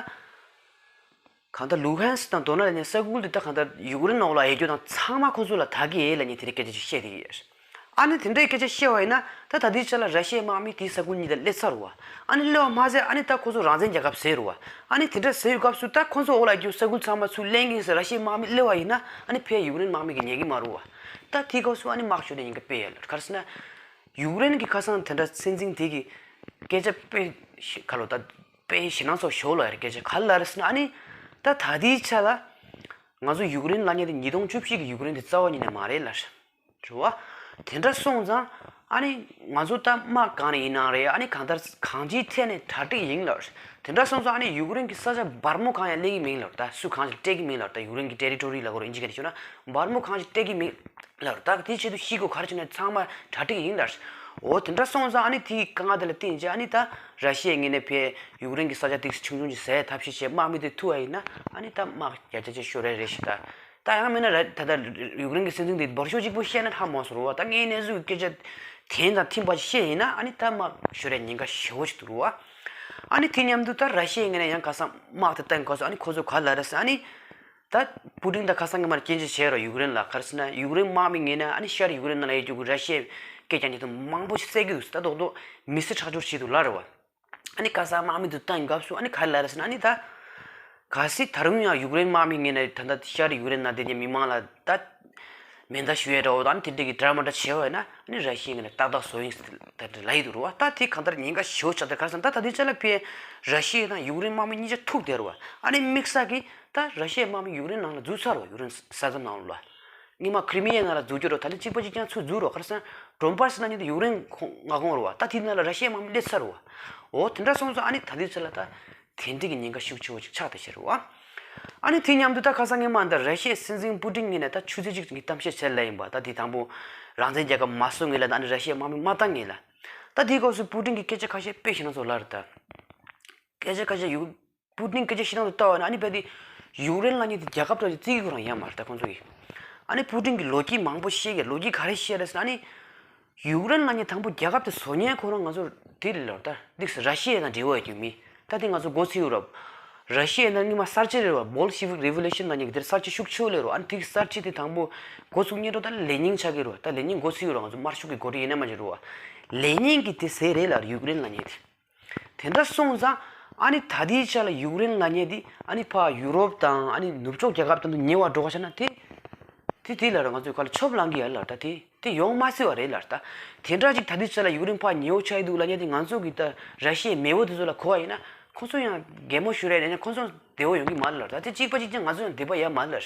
གང་ལྟར་ལུ་ཧན་སི་དང་དོ་ནེ་སི་ནས་ས་ཁུལ་དེ་ད་གང་ལྟར་ཡུཀ་རེན་ནང་ལ་ཡོད་རྒྱུ་དང་ཚང་མ་ཁོ་ཚོ་ལ་བདག་གི་ཡོད་ལབ་མཁན་དེ་འདྲའི་སྐད་ཆ་ཞིག་བཤད་བསྡད་ཀྱི་ཡོད། ཨ་ནི་དེ་འདྲའི་སྐད་ཆ་བཤད་པ་ཡིན་ན་ད་ད་ལྟའི་ཆ་ལ་ར་ཤི་ཡའི་དམག་མི་དེའི་ས་ཁུལ་གཉིས་ལ་སླེབས་ཚར་བ། ཨ་ནི་སླེབས་པ་མ་ཟད་ཨ་ནི་ད་ཁོ་ཚོ་རང་བཙན་རྒྱལ་ཁབ་ཟེར་བ། ཨ་ནི་དེ་འདྲ་ཟེར་བའི་སྐབས་སུ་ད་ཁོ་ཚོ་འོག་ལ་ཡོད་རྒྱུ་ས་ཁུལ་ཚང་མ་ཚུར་ལེན་གྱི་ཡིན་ཟེར་ར་ཤི་ཡའི་དམག་མི་སླེབས་པ་ཡིན་ན་ཨ་ནི་ཕར་ཡུཀ་རེན་དམག་མི་གིས་ཉན་གྱི་མ་རེད་བ། ད་དེའི་སྐབས་སུ་ཨ་ནི་དམག་ཤོར་ནས་ཉེན་ཁ་དཔེ་ཡོད་ལ་ག་རེ་ཟེར་ན། ཡུཀ་རེན་གྱི་ཁ་སང་དེ་འདྲ་སྲིད་འཛིན་དེ་གི་སྐད་ཆ་དཔེ་ཞེ་ག་ལོ་ད་དཔེ་ཞེད་སྣང་ཚོགས་ཤོར་ལ་ཡར་སྐད་ཆ་ག་ལ་རེད་ཟེར་ན་ཨ་ནི། ད་ད་ལྟའི་ཆ་ལ་ང་ཚོ་ཡུཀ་རེན་ལབ་མཁན་དེ་ཉིས་སྟོང་བཅུ་བཞི་གི་ཡུཀ་རེན་དེ་རྩ་བ་ཉིད་ནས་མ་རེད་ལ། རེད་བ། དེ་འདྲ་སོང་ཙང་ཨ་ནི་ང་ཚོ་ད་དམག་གང་ནས་ཡིན་ནའང་རེད། ཨ་ནི་གང་ལྟར་གང་ཅིའི་ཐད་ནས་གྲ་སྒྲིག་ཡིན་ལ། དེ་འདྲ་སོང་ཙང་ཨ་ནི་ཡུཀ་རེན་གྱི་ས་ཆ་སྦར་མོ་གང་ཡང་སླེབས་ཀྱི་མིན་ལ། ད་སུ་གང་ཞིག་སྤྲད་ཀྱི་མིན་ལ། ད་ཡུཀ་རེན་གྱི་ཊེ་རི་ཊོ་རི་ལ་གོ་ར་ཨིན་ཇི་སྐད་ནས་ཤོད་ན་སྦར་མོ་གང་ཞིག་སྤྲད་ཀྱི་མིན་ལ། ད་དེའི་ཆེད་དུ་ཤི་དགོས་ག་རེ་བྱུང་ན་ཚང་མ་གྲ་སྒྲིག་ཡིན་ལ། འོ་དེ་འདྲ་སོང་ཙང་ཨ་ནི་དེའི་དཀའ་ངལ་དེ་ལ་བརྟེན་བྱས་ཨ་ནི་ད་ར་ཤི་ཡའི་ངོས་ནས་ཕར་ཡུཀ་རེན་གྱི་ས་ཆ་ཏོག་ཙམ་ཆུང་ཆུང་ཅིག་ཟ་ཡའི་ཐབས་ཤེས་བྱས་དམག་མི་དེ་ཐུག་པ་ཡིན་ན་ཨ་ནི་ད་དམག་བརྒྱ་ཆ་བརྒྱ་ཤོར་རེ་རེ་ཞིག་ད། ད་ཡང་མིན་ན་ར་ད་ལྟ་ཡུཀ་རེན་གྱི་སྲིད་འཛིན་དེ་འབོར་ཤོག་གཅིག་པོ་བཤད་ན་ཧ་མ་སོང་རུ་བ། ད་ངའི་གནས་ཚུལ་གྱི་སྐད་ཆ་དེ་དང་མཐུན་པ་ཞིག་བཤད་ཡིན་ན་ཨ་ནི་ད་དམག་ཤོར་ཡའི་ཉེན་ཁ་ཞེ་པོ་ཅིག་འདུག་རུ་བ། ཨ་ནི་དེ་མཉམ་དུ་ད་ར་ཤི་ཡའི་ངོས་ནས་ཡང་ཁ་སང་དམག་དེ་བཏང་དགོས་སོང་། ཨ་ནི་ཁོ་ཚོ་ག་ལ་རེད་ཟེར་ཨ་ནི། ད་པུ་ཏིན་ད་ཁ་སང་གི་མར་སྐྱོན་བརྗོད་བྱས་རོགས་ཡུཀ་རེན་ལ་ག་རེ་ཟེར་ན་ཡུཀ་རེན་དམག་མི་ངོས་ནས་ཨ་ནི་ཤར་ཡུཀ་རེན་ནང་ལ་ཡོད་རྒྱུ་གི་ར་ཤི་ཡའི་སྐད་རྒྱག་མཁན་དེ་མང་པོ་ཞིག་བསད་ཀྱི་འདུག་ད་རྡོག་རྡོག་མི་སེར་ཁྲག་སྦྱོར་བྱས་འདུག་ལབ་རེད་བ། ཨ་ནི་ཁ་སང་དམག་མི་དེ་བཏང་སྐབས་སུ་ཨ་ནི་ག་རེ་ལབ་རེད་ཟེར་ན་ཨ་ནི་ད། གལ་སྲིད་ད་རུང་ཡང་ཡུཀ་རེན་དམག་མི་ངོས་ནས་ད་ལྟ་ཤར་ཡུཀ་རེན་ནང་བསྡད་མཁན་མི་མང་ལ་ད། མེ་མདའ་གཞུ་ཡས་འདྲ་བོ་དང་ཨ་ནི་དེ་འདྲ་གི་འདྲ་མི་འདྲ་བྱས་པ་ཡིན་ན་ཨ་ནི་ར་ཤི་ཡའི་ངོས་ནས་ཏག་ཏག་བཟོ་ཡིན་ཟེར་ད་ལབ་ཡི་འདུག་རུ་བ། ད་དེ་གང་ལྟར་ཉེན་ཁ་ཞེ་པོ་ཆགས་ཏེ་ག་རེ་ཟེར་ན་ད་ད་ལྟའི་ཆ་ལ་ཕར་ར་ཤི་ཡ་དང་ཡུཀ་རེན་དམག་མི་གཉིས་ཆ་ཐུག་བསྡད་རུ་བ། ཨ་ནི་དམིགས་བསལ་གྱིས་ད་ར་ཤི་ཡའི་དམག་མི་ཡུཀ་རེན་ནང་ལ་འཛུལ་ཚར་རུ་བ་ཡུཀ་རེན་ས་མཚམས་ནང་ལ། སྔོན་མ་ཁི་རི་མི་ཡའི་ནང་ལ་འཛུལ་རྒྱུ་རོ། ད་ལྟ་གཅིག་པ་གཅིག་རྐྱང་ཚུར་འཛུལ་རོ། ག་རེ་ཟེར་ན་ཌོན་བྷ་སི་ལབ་མཁན་དེ་ཡུཀ་རེན་ཁོངས་མངའ་ཁོངས་རེད་བ། ད་དེའི་ནང་ལ་ར་ཤི་ཡའི་དམག་མི་སླེབས་ཚར་རེད་བ། འོ་དེ་འདྲ་སོང་ཙང་ཨ་ནི་ད་ལྟའི་ཆ་ལ་ད་དེ་འདྲ་གི་ཉེན་ཁ་ཤུགས་ཆེ་བོ་ཅིག་ཆགས་བསྡད་ཤག་རེད་བ། ཨ་ནི་དེ་མཉམ་དུ་ད་ཁ་སང་སྔོན་མ་ད་ར་ཤི་ཡའི་སྲིད་འཛིན་པུ་ཏིན་ངོས་ནས་ད་ཆུ་ཚོད་གཅིག་གི་གཏམ་བཤད་བྱས་ལ་ཡིན་པ། ད་དེ་དང་པོ་རང་བཙན་རྒྱལ་ཁབ་མ་བཟོ་སྔོན་ལ་ད་ཨ་ནི་ར་ཤི་ཡའི་དམག་མི་མ་བཏང་སྔོན་ལ། ད་དེའི་སྐབས་སུ་པུ་ཏིན་གྱི་སྐད་ཆ་ཁ་ཤས་དཔེ་ཞེད་སྣང་ཚོགས་ལ་རེད་ད། སྐད་ཆ་ཁ་ཤས་ཡུ། པུ་ཏིན་སྐད་ཆ་ཞེད་སྣང་དུ་ལྟ་བ་ན་ཨ་ནི་རྦད་དེ་ཡུཀ་རེན་ལབ་མཁན་དེ་རྒྱལ་ཁབ་འདྲ་ཅིག་བརྩི་གི་ཁོ་རང་ཡོད་མ་རེད་ད་ཁོང་ཚོ་གིས། ཨ་ནི་པུ་ཏིན་གྱིས་ལོ་རྒྱུས་མང་པོ་བཤད་ཀྱི་ལོ་རྒྱུས་ག་རེ་བཤད་རེད་ཟེར་ན་ཨ་ནི། ཡུཀ་རེན་ལབ་མཁན་དང་པོ་རྒྱལ་ཁབ་དེ་བཟོ་མཁན་ཁོ་རང་ང་ཚོ་དེ་རེད་ལབ་ད་འདི་ར་ཤི་ཡ་དང་འབྲེལ་བ་ཡོད་རྒྱུ་མི། ད་དེ་ང་ཚོ་མགོ་ཚོས་ཡོད་རབས། ར་ཤི་ཡ་ནང་སྔོན་མ་གསར་བརྗེ་རེད་བ། Bolshevik Revolution ལབ་མཁན་གྱི་དེར་གསར་བརྗེ་ཤུགས་ཆེ་བོ་སླེབས་རོ། ཨ་ནི་དེ་གི་གསར་བརྗེ་དེ་དང་པོ་འགོ་ཚུགས་མཁན་རོ་ད་ལེ་ཉིན་ཆགས་ཀྱི་རོ། ད་ལེ་ཉིན་མགོ་ཚོས་ཡོད་རོ། ང་ཚོ་དམར་ཤོག་གི་འགོ་ཁྲིད་ཡིན་ན་མ་བྱེད་རོ་བ། ལེ་ཉིན་གྱི་དེ་ཟེར་རེད་ལབ་ཡུཀ་རེན་ལབ་མཁན་དེ། དེ་འདྲ་སོང་ཙང་ཨ་ནི་ད་ལྟའི་ཆ་ལ་ཡུཀ་རེན་ལབ་མཁན་དེ་ཨ་ནི་ཕར་ཡུ་རོབ་དང་ཨ་ནི་ནུབ་ཕྱོགས་རྒྱལ་ཁབ་དང་དུ་ཉེ་བར་འགྲོ་བ་ཆ་ན་དེ། དེ་དེ་ལ་ར་ང་ཚོས་ག་ལ་ཆོབ་ལང་གི་ཡ་ལ་ད་དེ་དེ་ཡོང་མ་སྲིད་པ་རེད་ལ་ད། དེ་འདྲ་ཅིག་ད་ལྟའི་ཆ་ལ་ཡུཀ་རེན་ཕར་ཉེ་བོ་ཆགས་ཡི་འདུག་ལབ་མཁན་དེ་ང་ཚོ་གི་ད་ར་ཤི་ཡའི་མེས་པོ་དེ་ཚོ་ལ་གོ་བ་ཡིན་ན་ཁོང་ཚོ་ཡང་གད་མོ་ཤོར་རེད་ལབ་ན་ཁོང་ཚོ་བདེ་བོ་ཡོང་གི་མ་རེད་ལ་ད། དེ་གཅིག་པ་གཅིག་རྐྱང་ང་ཚོ་ཡང་བདེ་པ་ཡ་མ་རེད་ལ།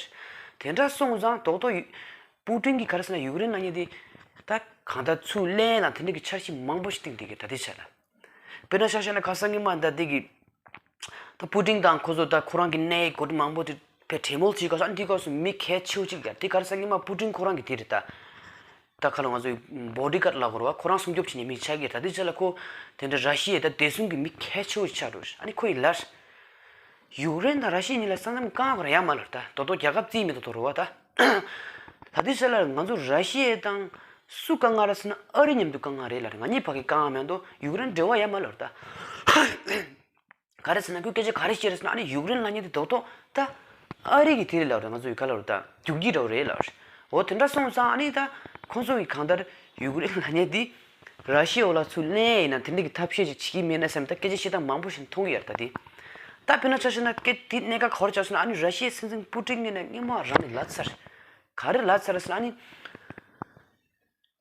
དེ་འདྲ་སོང་ཙང་རྡོག་རྡོག་ཡུ། པུ་ཏིན་གྱིས་ག་རེ་ཟེར་ན་ཡུཀ་རེན་ལབ་མཁན་དེ་ད་གང་ལྟར་ཚུར་ལེན་དང་དེ་འདྲ་གི་འཆར་གཞི་མང་པོ་ཞིག་བཏིང་བསྡད་ཀྱི་ད་ལྟའི་ཆ་ལ། དཔེར་ན་ཆ་བཞག་ན་ཁ་སང་ཉི་མ་ད་ལྟའི་གི་ད་པུ་ཏིན་དང་ཁོ་ཚོ་ད་ཁོ་རང་གི་གནད་འགག་མང་པོ་དེ་བས་གྲོས་མོལ་བྱེད་སྐབས་སུ་ཨ་ནི་དེའི་སྐབས་སུ་མི་གལ་ཆེ་བོ་གཅིག་ཡ་དེ་ག་རེ་ཟེར་ཉི་མ་པུ་ཏིན་ཁོ་རང་གི་དེ་རེད་ད། ད་ཁ་ལོ་ང་ཚོའི་བོ་ཌི་གཱཌ་ལབ་དགོས་རེད་བ། ཁོ་རང་སྲུང་སྐྱོབ་བྱེད་མཁན་མི་ཆགས་ཀྱི་ད་ལྟའི་ཆ་ལ་ཁོ་དེ་འདྲ་ར་ཤི་ཡའི་ད་བདེ་སྲུང་གི་མི་གལ་ཆེ་བོ་ཆགས་འགྲོ་རེད། ཨ་ནི་ཁོ་ཡི་ལར། ཡུཀ་རེན་དང་ར་ཤི་ཡ་གཉིས་ལ་ས་མཚམས་བཀག་པར་ཡ་མ་ལར་ད་རྡོག་རྡོག་རྒྱལ་ཁབ་རྩིས་མེད་དུ་འགྲོ་རུ་བ་ད། ད་ལྟའི་ཆ་ལ་ང་ཚོ་ར་ཤི་ཡ་དང་སུ་དཀའ་ངལ་ར་ཟེར་ན་ཨ་རི་མཉམ་དུ་དཀའ་ངལ་རེད་ལ་ང་གཉིས་བར་གྱི་དཀའ་ངལ་མེད་དོ་ཡུཀ་རེན་འབྲེལ་བ་ཡ་མ་ལར་ད། ག་རེ་ཟེར་ན་ཁོས་སྐད་ཆ་ག་རེ་བཤད་རེད་ཟེར་ན་ཨ་ནི་ཡུཀ་རེན་ལབ་མཁན་དེ་རྡོག་རྡོག་ད་ཨ་རི་གི་དེ་རེད་ལབ་རེད། ང་ཚོ་ཡི་ག་ལབ་རེད་ད་རྒྱུག་ཁྱི་འདྲ་བོ་རེད་ལབ་རེད། འོ་དེ་འདྲ་སོང་ཙང་ཨ་ནི་ད་ཁོང་ཚོ་གི་གང་ལྟར་ཡུཀ་རེན་ལབ་མཁན་དེ། ར་ཤི་ཡའི་འོག་ལ་ཚུར་ལེན་ཡིན་ན་དེ་འདྲ་གི་ཐབས་ཤེས་ཅིག་བྱེད་ཀྱི་མེད་ན་བསམ་ད་སྐད་ཆ་བཤད་སྟངས་མང་པོ་ཞིག་མཐོང་གི་ཡོད་རེད་ད་དེ། ད་དཔེར་ན་ཆ་བཞག་ན་སྐད་དེ་གནད་འགག་ག་རེ་ཆགས་སོང་ན་ཨ་ནི་ར་ཤི་ཡའི་སྲིད་འཛིན་པུ་ཏིན་ངོས་ནས་སྔོན་མ་རང་ནས་ལབ་ཚར། ག་རེ་ལབ་ཚར་ཟེར་ན་ཨ་ནི།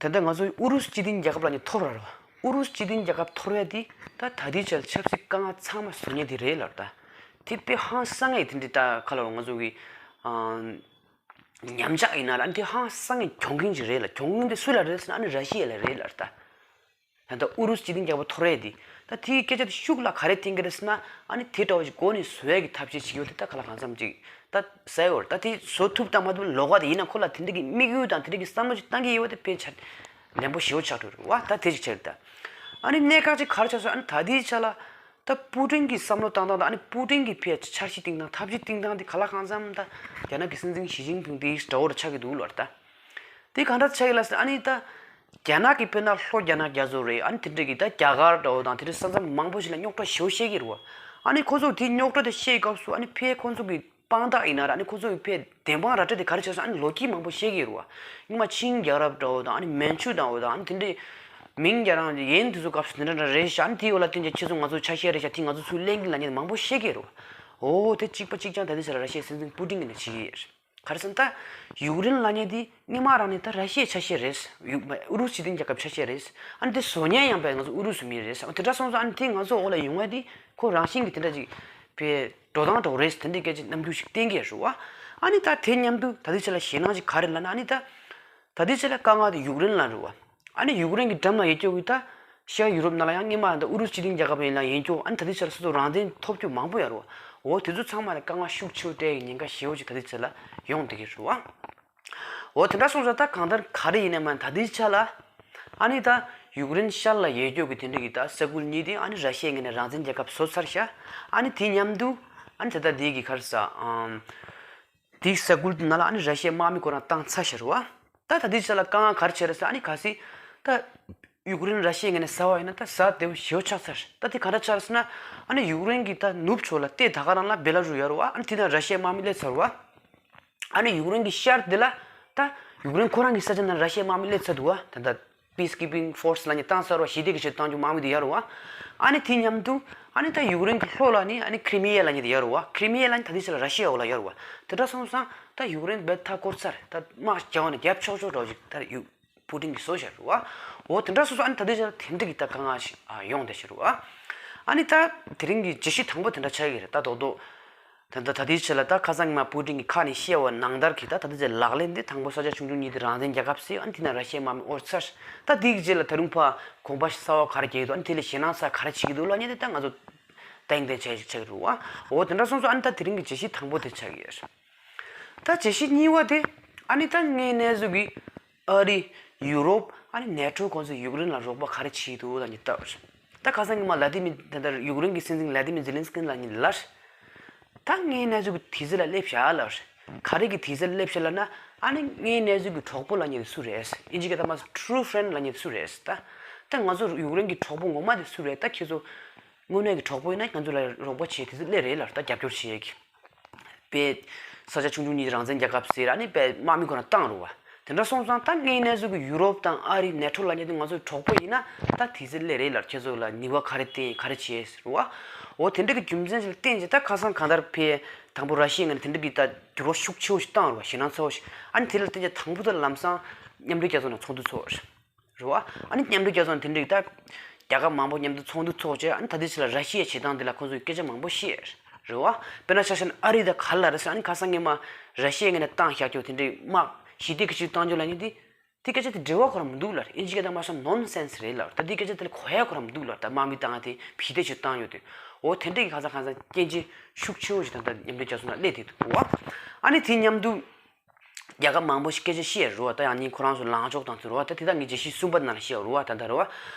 ད་ལྟ་ང་ཚོ་ཨུ་རུ་སུ་སྤྱི་མཐུན་རྒྱལ་ཁབ་ལབ་མཁན་ཐོབ་ར་རོ། ཨུ་རུ་སུ་སྤྱི་མཐུན་རྒྱལ་ཁབ་འཐོར་བ་དེ་ད་ད་ལྟའི་ཆར་ཆབ་སྲིད་དཀའ་ངལ་ཚང་མ་བཟོ་མཁན་དེ་རེད་ལབ་ད། དེ་དཔེ་ཧང་སང་ངེ་དེ་འདྲ་ད་ག་ལབ་དགོས་ང་ཚོ་གི་ཨ་ཉམས་ཆག་ཡིན་ན་ལ་ཨ་ནི་དེ་ཧང་སང་ངེ་གྱོང་གུན་ཅིག་རེད་ལ། གྱོང་གུན་དེ་སུ་ལ་རེད་ཟེར་ན་ཨ་ནི་ར་ཤི་ཡ་ལ་རེད་ལབ་ད། ད་ལྟ་ཨུ་རུ་སུ་སྤྱི་མཐུན་རྒྱལ་ཁབ་འཐོར་བ་དེ་ད་དེའི་སྐད་ཆ་དེ་ཤུགས་ལ་ག་རེ་བསྟན་གྱི་རེད་ཟེར་ན། ཨ་ནི་དེ་འདྲ་བ་ཞིག་འགོ་ནས་བཟོ་ཡས་ཀྱི་ཐབས་ཤེས་བྱེད་ཀྱི་ཡོད་དེ་ད་ག་ལ་གང་འཚམ་ཅིག་ད་ཟེར་ཡོད་རེད། ད་དེ་བཟོ་ཐུབ་དང་མ་ཐུབ་ལོགས་ཀ་དེ་ཡིན་ན་ཁོ་ལ་དེ་འདྲ་གི་དམིགས་ཡུལ་དང་དེ་འདྲ་གི་བསམ་བློ་ཅིག་བཏང་གི་ཡོད་དེ་དཔེ་ཆ་ལན་པོ་ཞེ་པོ་ཆགས་འགྲོ་རེད་བ། ད་དེ་ཅིག་ཆགས་རེད་ད། ཨ་ནི་གནད་འགག་ཅིག་ག་རེ་ཆགས་སོང་ཨ་ནི་ད་ལྟའི་ཆ་ལ་ད་པུ་ཏིན་གྱི་བསམ་བློ་བཏང་སྟངས་དང་ཨ་ནི་པུ་ཏིན་གྱི་ཕའི་འཆར་གཞི་བཏིང་སྟངས་ཐབས་ཇུས་བཏིང་སྟངས་དེ་ག་ལ་གང་འཚམ་ད་རྒྱ་ནག་གི་སྲིད་འཛིན་ཞི་ཅིན་ཕིང་དེའི་འདྲ་བོ་ཆགས་ཀྱི་འདུག་ལབ་རེད་ད། དེ་གང་འདྲ་ཆགས་ཡོད་ལབ་ཟེར་ན་ཨ་ནི་ད། རྒྱ་ནག་གི་དཔེར་ན་ལྷོ་རྒྱ་ནག་རྒྱ་མཚོ་རེད། ཨ་ནི་དེ་འདྲ་གི་ད་རྒྱ་གར་འདྲ་བོ་དང་དེ་འདྲ་ས་མཚམས་མང་པོ་ཞིག་ལ་རྙོག་དྲ་ཞེ་པོ་བཤད་ཀྱི་རེད་བ། ཨ་ནི་ཁོ་ཚོ་དེ་རྙོག་དྲ་དེ་བཤད་སྐབས་སུ་ཨ་ནི་ཕའི་ཁོ་ཚོ་གི་དཔང་རྟགས་ཡིན་ན་ར་ཨ་ནི་ཁོ་ཚོ་གི་ཕའི་བདེན་དཔང་ར་སྤྲོད་དེ་ག་རེ་བྱས་སོང་ཨ་ནི་ལོ་རྒྱུས་མང་པོ་བཤད་ཀྱི་རེད་བ། སྔོན་མ་ཆིང་རྒྱལ་རབས་འདྲ་བོ་དང་ཨ་ནི་མན་ཆུ་འདྲ་བོ་དང་ཨ་ནི་དེ་འདྲའི་མིང་རྒྱལ་རབས་ཡན་དེ་ཚོ་སྐབས་སུ་དེ་འདྲ་འདྲ་རེད་ཤག་ཨ་ནི་དེའི་འོག་ལ་བརྟེན་ཅིང་ཁྱེད་ཚོ་ང་ཚོ་ཆ་ཤས་རེད་ཤག་དེ་ང་ཚོ་ཚུར་ལེན་གྱི་ལབ་མཁན་མང་པོ་བཤད་ཀྱི་རེད་བ། འོ་དེ་གཅིག་པ་གཅིག་རྐྱང་ད་ལྟའི་ཆར་ར་ཤི་ཡའི་སྲིད་འཛིན་པུ་ཏིན་གྱིས་ནས་བྱེད་ཀྱི་ཡོད་རེད། ག་རེ་ཟེར་ན་ད་ཡུཀ་རེན་ལབ་མཁན་དེ་སྔོན་མ་རང་ནས་ད་ར་ཤི་ཡའི་ཆ་ཤས་རེད། ཡུ་ཨུ་རུ་སུ་སྤྱི་མཐུན་རྒྱལ་ཁབ་ཆ་ཤས་རེད། ཨ་ནི་དེ་བཟོ་མཁན་ཡང་བས་ང་ཚོ་ཨུ་རུ་སུ་མི་རེད། ཨ་དེ་འདྲ་སོང་ཙང་ཨ་ནི་དེ་ང་ཚོ་འོག་ལ་ཡོང་བ་དེ་ཁོ་རང་བཞིན་གྱི་དེ་འདྲ་ཅིག་བས་འགྲོ་སྟངས་འདྲ་བོ་རེད་དེ་འདྲའི་སྐད་ཆ་རྣམ་འགྱུར་ཞིག་བསྟན་གྱི་རེད་བ། ཨ་ནི་ད་དེ་མཉམ་དུ་ད་ལྟའི་ཆ་ལ་ཞེད་སྣང་ཅིག་ག་རེ་ལབ་ན་ཨ་ནི་ད། ད་ལྟའི་ཆ་ལ་དཀའ་ངལ་དེ་ཡུཀ་རེན་ལ་རེད་བ། ཨ་ནི་ཡུཀ་རེན་གྱི་འགྲམ་ལ་ཡོད་རྒྱུ་གི་ད་ཤར་ཡུ་རོབ་ནང་ལ་ཡང་སྔོན་མ་ད་ཨུ་རུ་སུ་སྤྱི་མཐུན་རྒྱལ་ཁབ་ཡིན་ན་ཡིན་རྒྱུ་ཨ་ནི་ད་ལྟའི་ཆ་ལ་སོ་སོ་རང་བཙན་ཐོབ་རྒྱུ་མང་པོ་ཡོད་རེད་བ། འོ་དེ་ཚོ་ཚང་མ་ལ་དཀའ་ངལ་ཤུགས་ཆེ་བོ་སྤྲད་ཡི་ཉེན་ཁ་ཞེ་བོ་ཅིག་ད་ལྟའི་ཆ་ལ་ཡོང་བསྡད་ཀྱི་རེད་བ། འོ་དེ་འདྲ་སོང་ཙང་ད་གང་ལྟར་ག་རེ་ཡིན་ནའི་མ་ད་ལྟའི་ཆ་ལ་ཨ་ནི་ད་ཡུཀ་རེན་ཤར་ལ་ཡོད་རྒྱུ་གི་དེ་འདྲ་གི་ད་ས་ཁུལ་གཉིས་དེ་ཨ་ནི་ར་ཤི་ཡའི་ངོས་ནས་རང་བཙན་རྒྱལ་ཁབ་བཟོ་ཚར་ཤག་ཨ་ནི་དེ་མཉམ་དུ་ཨ་ནི་ད་ལྟ་དེ་གི་ག་རེ་ཟ་ཨམ། དེའི་ས་ཁུལ་དེ་ནང་ལ་ཨ་ནི་ར་ཤི་ཡའི་དམག་མི་ཁོ་རང་བཏང་ཚར་ཤག་རེད་བ། ད་ད་ལྟའི་ཆ་ལ་དཀའ་ངལ་ག་རེ་བྱས་རེད་ཟེར་ཨ་ནི་གལ་སྲིད་ད་ཡུཀ་རེན་ར་ཤི་ཡའི་ངོས་ནས་ཟ་བ་ཡིན་ན་ད་ཟ་བདེ་བོ་ཞེ་པོ་ཆགས་ཚར། ད་དེ་ག་འདྲ་ཆགས་རེད་ཟེར་ན་ཨ་ནི་ཡུཀ་རེན་གྱི་ད་ནུབ་ཕྱོགས་ལ་ལྟེ་ད་ག་རང་ལ་བེ་ལ་རུ་ཡོད་རེད་བ། ཨ་ནི་དེ་ན་ར་ཤི་ཡའི་དམག་མི་སླེབས་ཚར་བ། ཨ་ནི་ཡུཀ་རེན་གྱི་ཤར་དེ་ལ་ད་ཡུཀ་རེན་ཁོ་རང་གི་ས་ཆ་ནང་ར་ཤི་ཡའི་དམག་མི་སླེབས་ཚར་འདུག་བ། ད་ད། Peacekeeping Force ལབ་མཁན་བཏང་ཚར་བ། ཞི་བདེ་གི་ཆེད་བཏང་རྒྱུ་དམག་མི་དེ་ཡོད་རེད་བ། ཨ་ནི་དེ་མཉམ་དུ་ཨ་ནི་ད་ཡུཀ་རེན་གྱི་ལྷོ་ལ་ནི་ཨ་ནི་ཁི་རི་མི་ཡ་ལབ་མཁན་དེ་ཡོད་རེད་བ། ཁི་རི་མི་ཡ་ལབ་མཁན་ད་ལྟའི་ཆ་ལ་ར་ཤི་ཡའི་འོག་ལ་ཡོད་རེད་བ། དེ་འདྲ་སོང་ཙང་ད་ཡུཀ་རེན་རྦད་མཐའ་བསྐོར་ཚར། ད་དམག་རྒྱག་པ་ནི་རྒྱབ་ཆོག་ཆོག་འདྲ་བོ་ཅིག་ད་ཡུ་པུ་ཏིན་གྱིས་བཟོས་བཞག་རེད་བ། འོ་དེ་འདྲ་སོང་ཙང་ཨ་ནི་ད་ལྟའི་ཆ་ལ་དེ་འདྲ་གི་ད་དཀའ་ངལ་ཞིག་ཨ་ཡོང་བསྡད་བཞག་རེད་བ། ཨ་ནི་ད་དེ་རིང་གི་བརྗོད་གཞི་དང་པོ་དེ་འདྲ་ཆགས་ཀྱི་རེད་ད་རྡོག་རྡོག་ད་ལྟ་ད་ལྟའི་ཆ་ལ་ད་ཁ་སང་ཉི་མ་པུ་ཏིན་གྱི་ཁ་ནས་བཤད་པ་ནང་ལྟར་གྱི་ད་ད་ལྟའི་ཆ་ལག་ལེན་འདི་དང་པོ་ས་ཆ་ཆུང་ཆུང་གཉིས་དེ་རང་བཙན་རྒྱལ་ཁབ་ཟེར། ཨ་ནི་དེ་ན་ར་ཤི་ཡའི་དམག་མི་དབོར་ཚར། ད་དེའི་རྗེས་ལ་ད་རུང་ཕར་གོམ་པ་གསར་བ་ག་རེ་རྒྱག་གི་འདུག་ཨ་ནི་དེ་ལས་ཞེད་སྣང་ཚ་ག་རེ་བྱེད་ཀྱི་འདུག་ལབ་མཁན་དེ་ད་ང་ཚོ་ཏན་ཏན་བྱས་ཤིག་ཆགས་ཀྱི་རེད་བ། འོ་དེ་འདྲ་སོང་ཙང་ཨ་ནི་ད་དེ་རིང་གི་བརྗོད་གཞི་དང་པོ་དེ་ཆགས་ཀྱི་ཡོད། ད་བརྗོད་གཞི་གཉིས་པ་དེ་ཨ་ནི་ད་དངོས་གནས་ཚུལ་གྱི་ཨ་རི། ཡུ་རོབ། ཨ་ནི་ནེ་ཊོ་ཁོང་ཚོས་ཡུཀ་རེན་ལ་རོགས་པ་ག་རེ་བྱེད་ཀྱི་འདུག་ལབ་མཁན་ལྟ་བ་རེད། ད་ཁ་སང་ཉི་མ་ལ་ཏི་མི་ད་ལྟ་ཡུཀ་རེན་གྱི་སྲིད་འཛིན་ལ་ཏི་མི་ཛེ་ལན་སི་ཀི་ལབ་མཁན་ལ་ད་དངོས་གནས་ཚུལ་གྱི་དུས་ཚོད་ལ་སླེབས་ཤག་ལབ་རེད། ག་རེ་གི་དུས་ཚོད་ལ་སླེབས་ཤག་ལབ་ན་ཨ་ནི་དངོས་གནས་ཚུལ་གྱི་གྲོགས་པོ་ལབ་མཁན་དེ་སུ་རེད། ཨིན་ཇི་སྐད་ཐ་མ་ཊུ་ཕྲེན་ཌི་ལབ་མཁན་དེ་སུ་རེད། ད་ད་ང་ཚོ་ཡུཀ་རེན་གྱི་གྲོགས་པོ་ངོ་མ་དེ་སུ་རེད། ད་ཁྱེད་ཚོ་དངོས་གནས་ཀྱི་གྲོགས་པོ་ཡིན་ན་ང་ཚོ་ལ་རོགས་པ་བྱེད་དུས་ཚོད་སླེབས་རེད་ལབ་རེད། ད་རྒྱབ་སྐྱོར་བྱེད་ཡས་ཀྱི། པའི་ས་ཆ་ཆུང་ཆུང་གཉིས་རང་བཙན་རྒྱལ་ཁབ་ཟེར་ཨ་ནི་པའི་དམག་མི་ཁོ་ན་བཏང་རུ་བ། དེ་འདྲ་སོང་ཙང་ད་དངོས་གནས་ཚུལ་གྱི་ཡུ་རོབ་དང་ཨ་རི་ནེ་ཊོ་ལབ་མཁན་དེ་ང་ཚོའི་གྲོགས་པོ་ཡིན་ན་ད་དེ་ཚེ་སླེབས་རེད་ལབ། ཁྱེད་ཚོ་ལ་ནུས་པ་ག་རེ་བསྟན་ག་རེ་བྱས་ཟེར་བ། འོ་དེ་འདྲ་གི་རྒྱུ་མཚན་ཞིག་ལ་བརྟེན་བྱས་ད་ཁ་སང་གང་ལྟར་ཕའི་དང་པོ་ར་ཤི་ཡའི་ངོས་ནས་དེ་འདྲ་གི་ད་འགྱུར་བ་ཤུགས་ཆེ་བོ་ཞིག་བཏང་རུ་བ། ཞེད་སྣང་ཚ་བོ་ཞིག་ཨ་ནི་དེ་ལ་བརྟེན་བྱས་དང་པོ་ད་ལམ་སང་མཉམ་འབྲེལ་རྒྱལ་ཚོགས་ནང་ཚོགས་འདུ་ཚོགས། རེད་བ། ཨ་ནི་མཉམ་འབྲེལ་རྒྱལ་ཚོགས་དེ་འགྲིག་ད། རྒྱལ་ཁབ་མང་པོ་མཉམ་དུ་ཚོགས་འདུ་ཚོགས་བྱས་ཨ་ནི་ད་ལྟའི་ཆ་ལ་ར་ཤི་ཡའི་བྱེད་སྟངས་འདི་ལ་ཁོང་ཚོས་སྐད་ཆ་མང་པོ་བཤད། རེད་བ། དཔེར་ན་ཆ་བཞག་ན་ཨ་རི་དང་ག་ལ་རེད་ཟེར་ཨ་ནི་ཁ་སང་ཉི་མ་ར་ཤི་ཡའི་ངོས་ནས་བཏང་བཞག་རྒྱུ་དེ་འདྲའི་དམག་ཞི་བདེ་གི་ཆེད་བཏང་རྒྱུ་ལབ་མཁན་དེ། དེ་སྐད་ཆ་དེ་འབྲེལ་བ་ཁོ་རང་མི་འདུག་ལབ་རེད། ཨིན་ཇི་སྐད་དང་མ་སོང་ནོན་སེན་སི་རེད་ལབ་རེད། ད་དེ་སྐད་ཆ་དེ་ལ་གོ་ཡ་ཁོ་རང་མི་འདུག་ལབ་རེད། ད་དམག་མི་བཏང་ཡ་དེ་ཞི་བདེ་ཆེད་བཏང་རྒྱུ་དེ། འོ་དེ་འདྲའི་གི་ཁ་སང་ཁ་སང་སྐྱོན་ཆ་ཤུགས་ཆེ་བོ་ཞིག་ད་ལྟ་མཉམ་འབྲེལ་རྒྱལ་ཚོགས་ནང་སླེབས་བསྡད་འདུག་བ། ཨ་ནི་དེ་མཉམ་དུ། རྒྱལ་ཁབ་མང་པོ་ཞིག་སྐད་ཆ་བཤད་རུ་བ། ད་ཡང་ནི་ཁོ་རང་ཚོ་ལངས་ཕྱོགས་དང་ཚུར་བ། ད་དེ་དག་ངས་བརྗོད་གཞི་གསུམ་པ་ནང་ལ་བཤད་རུ་བ། ད་ད་རུ་བ།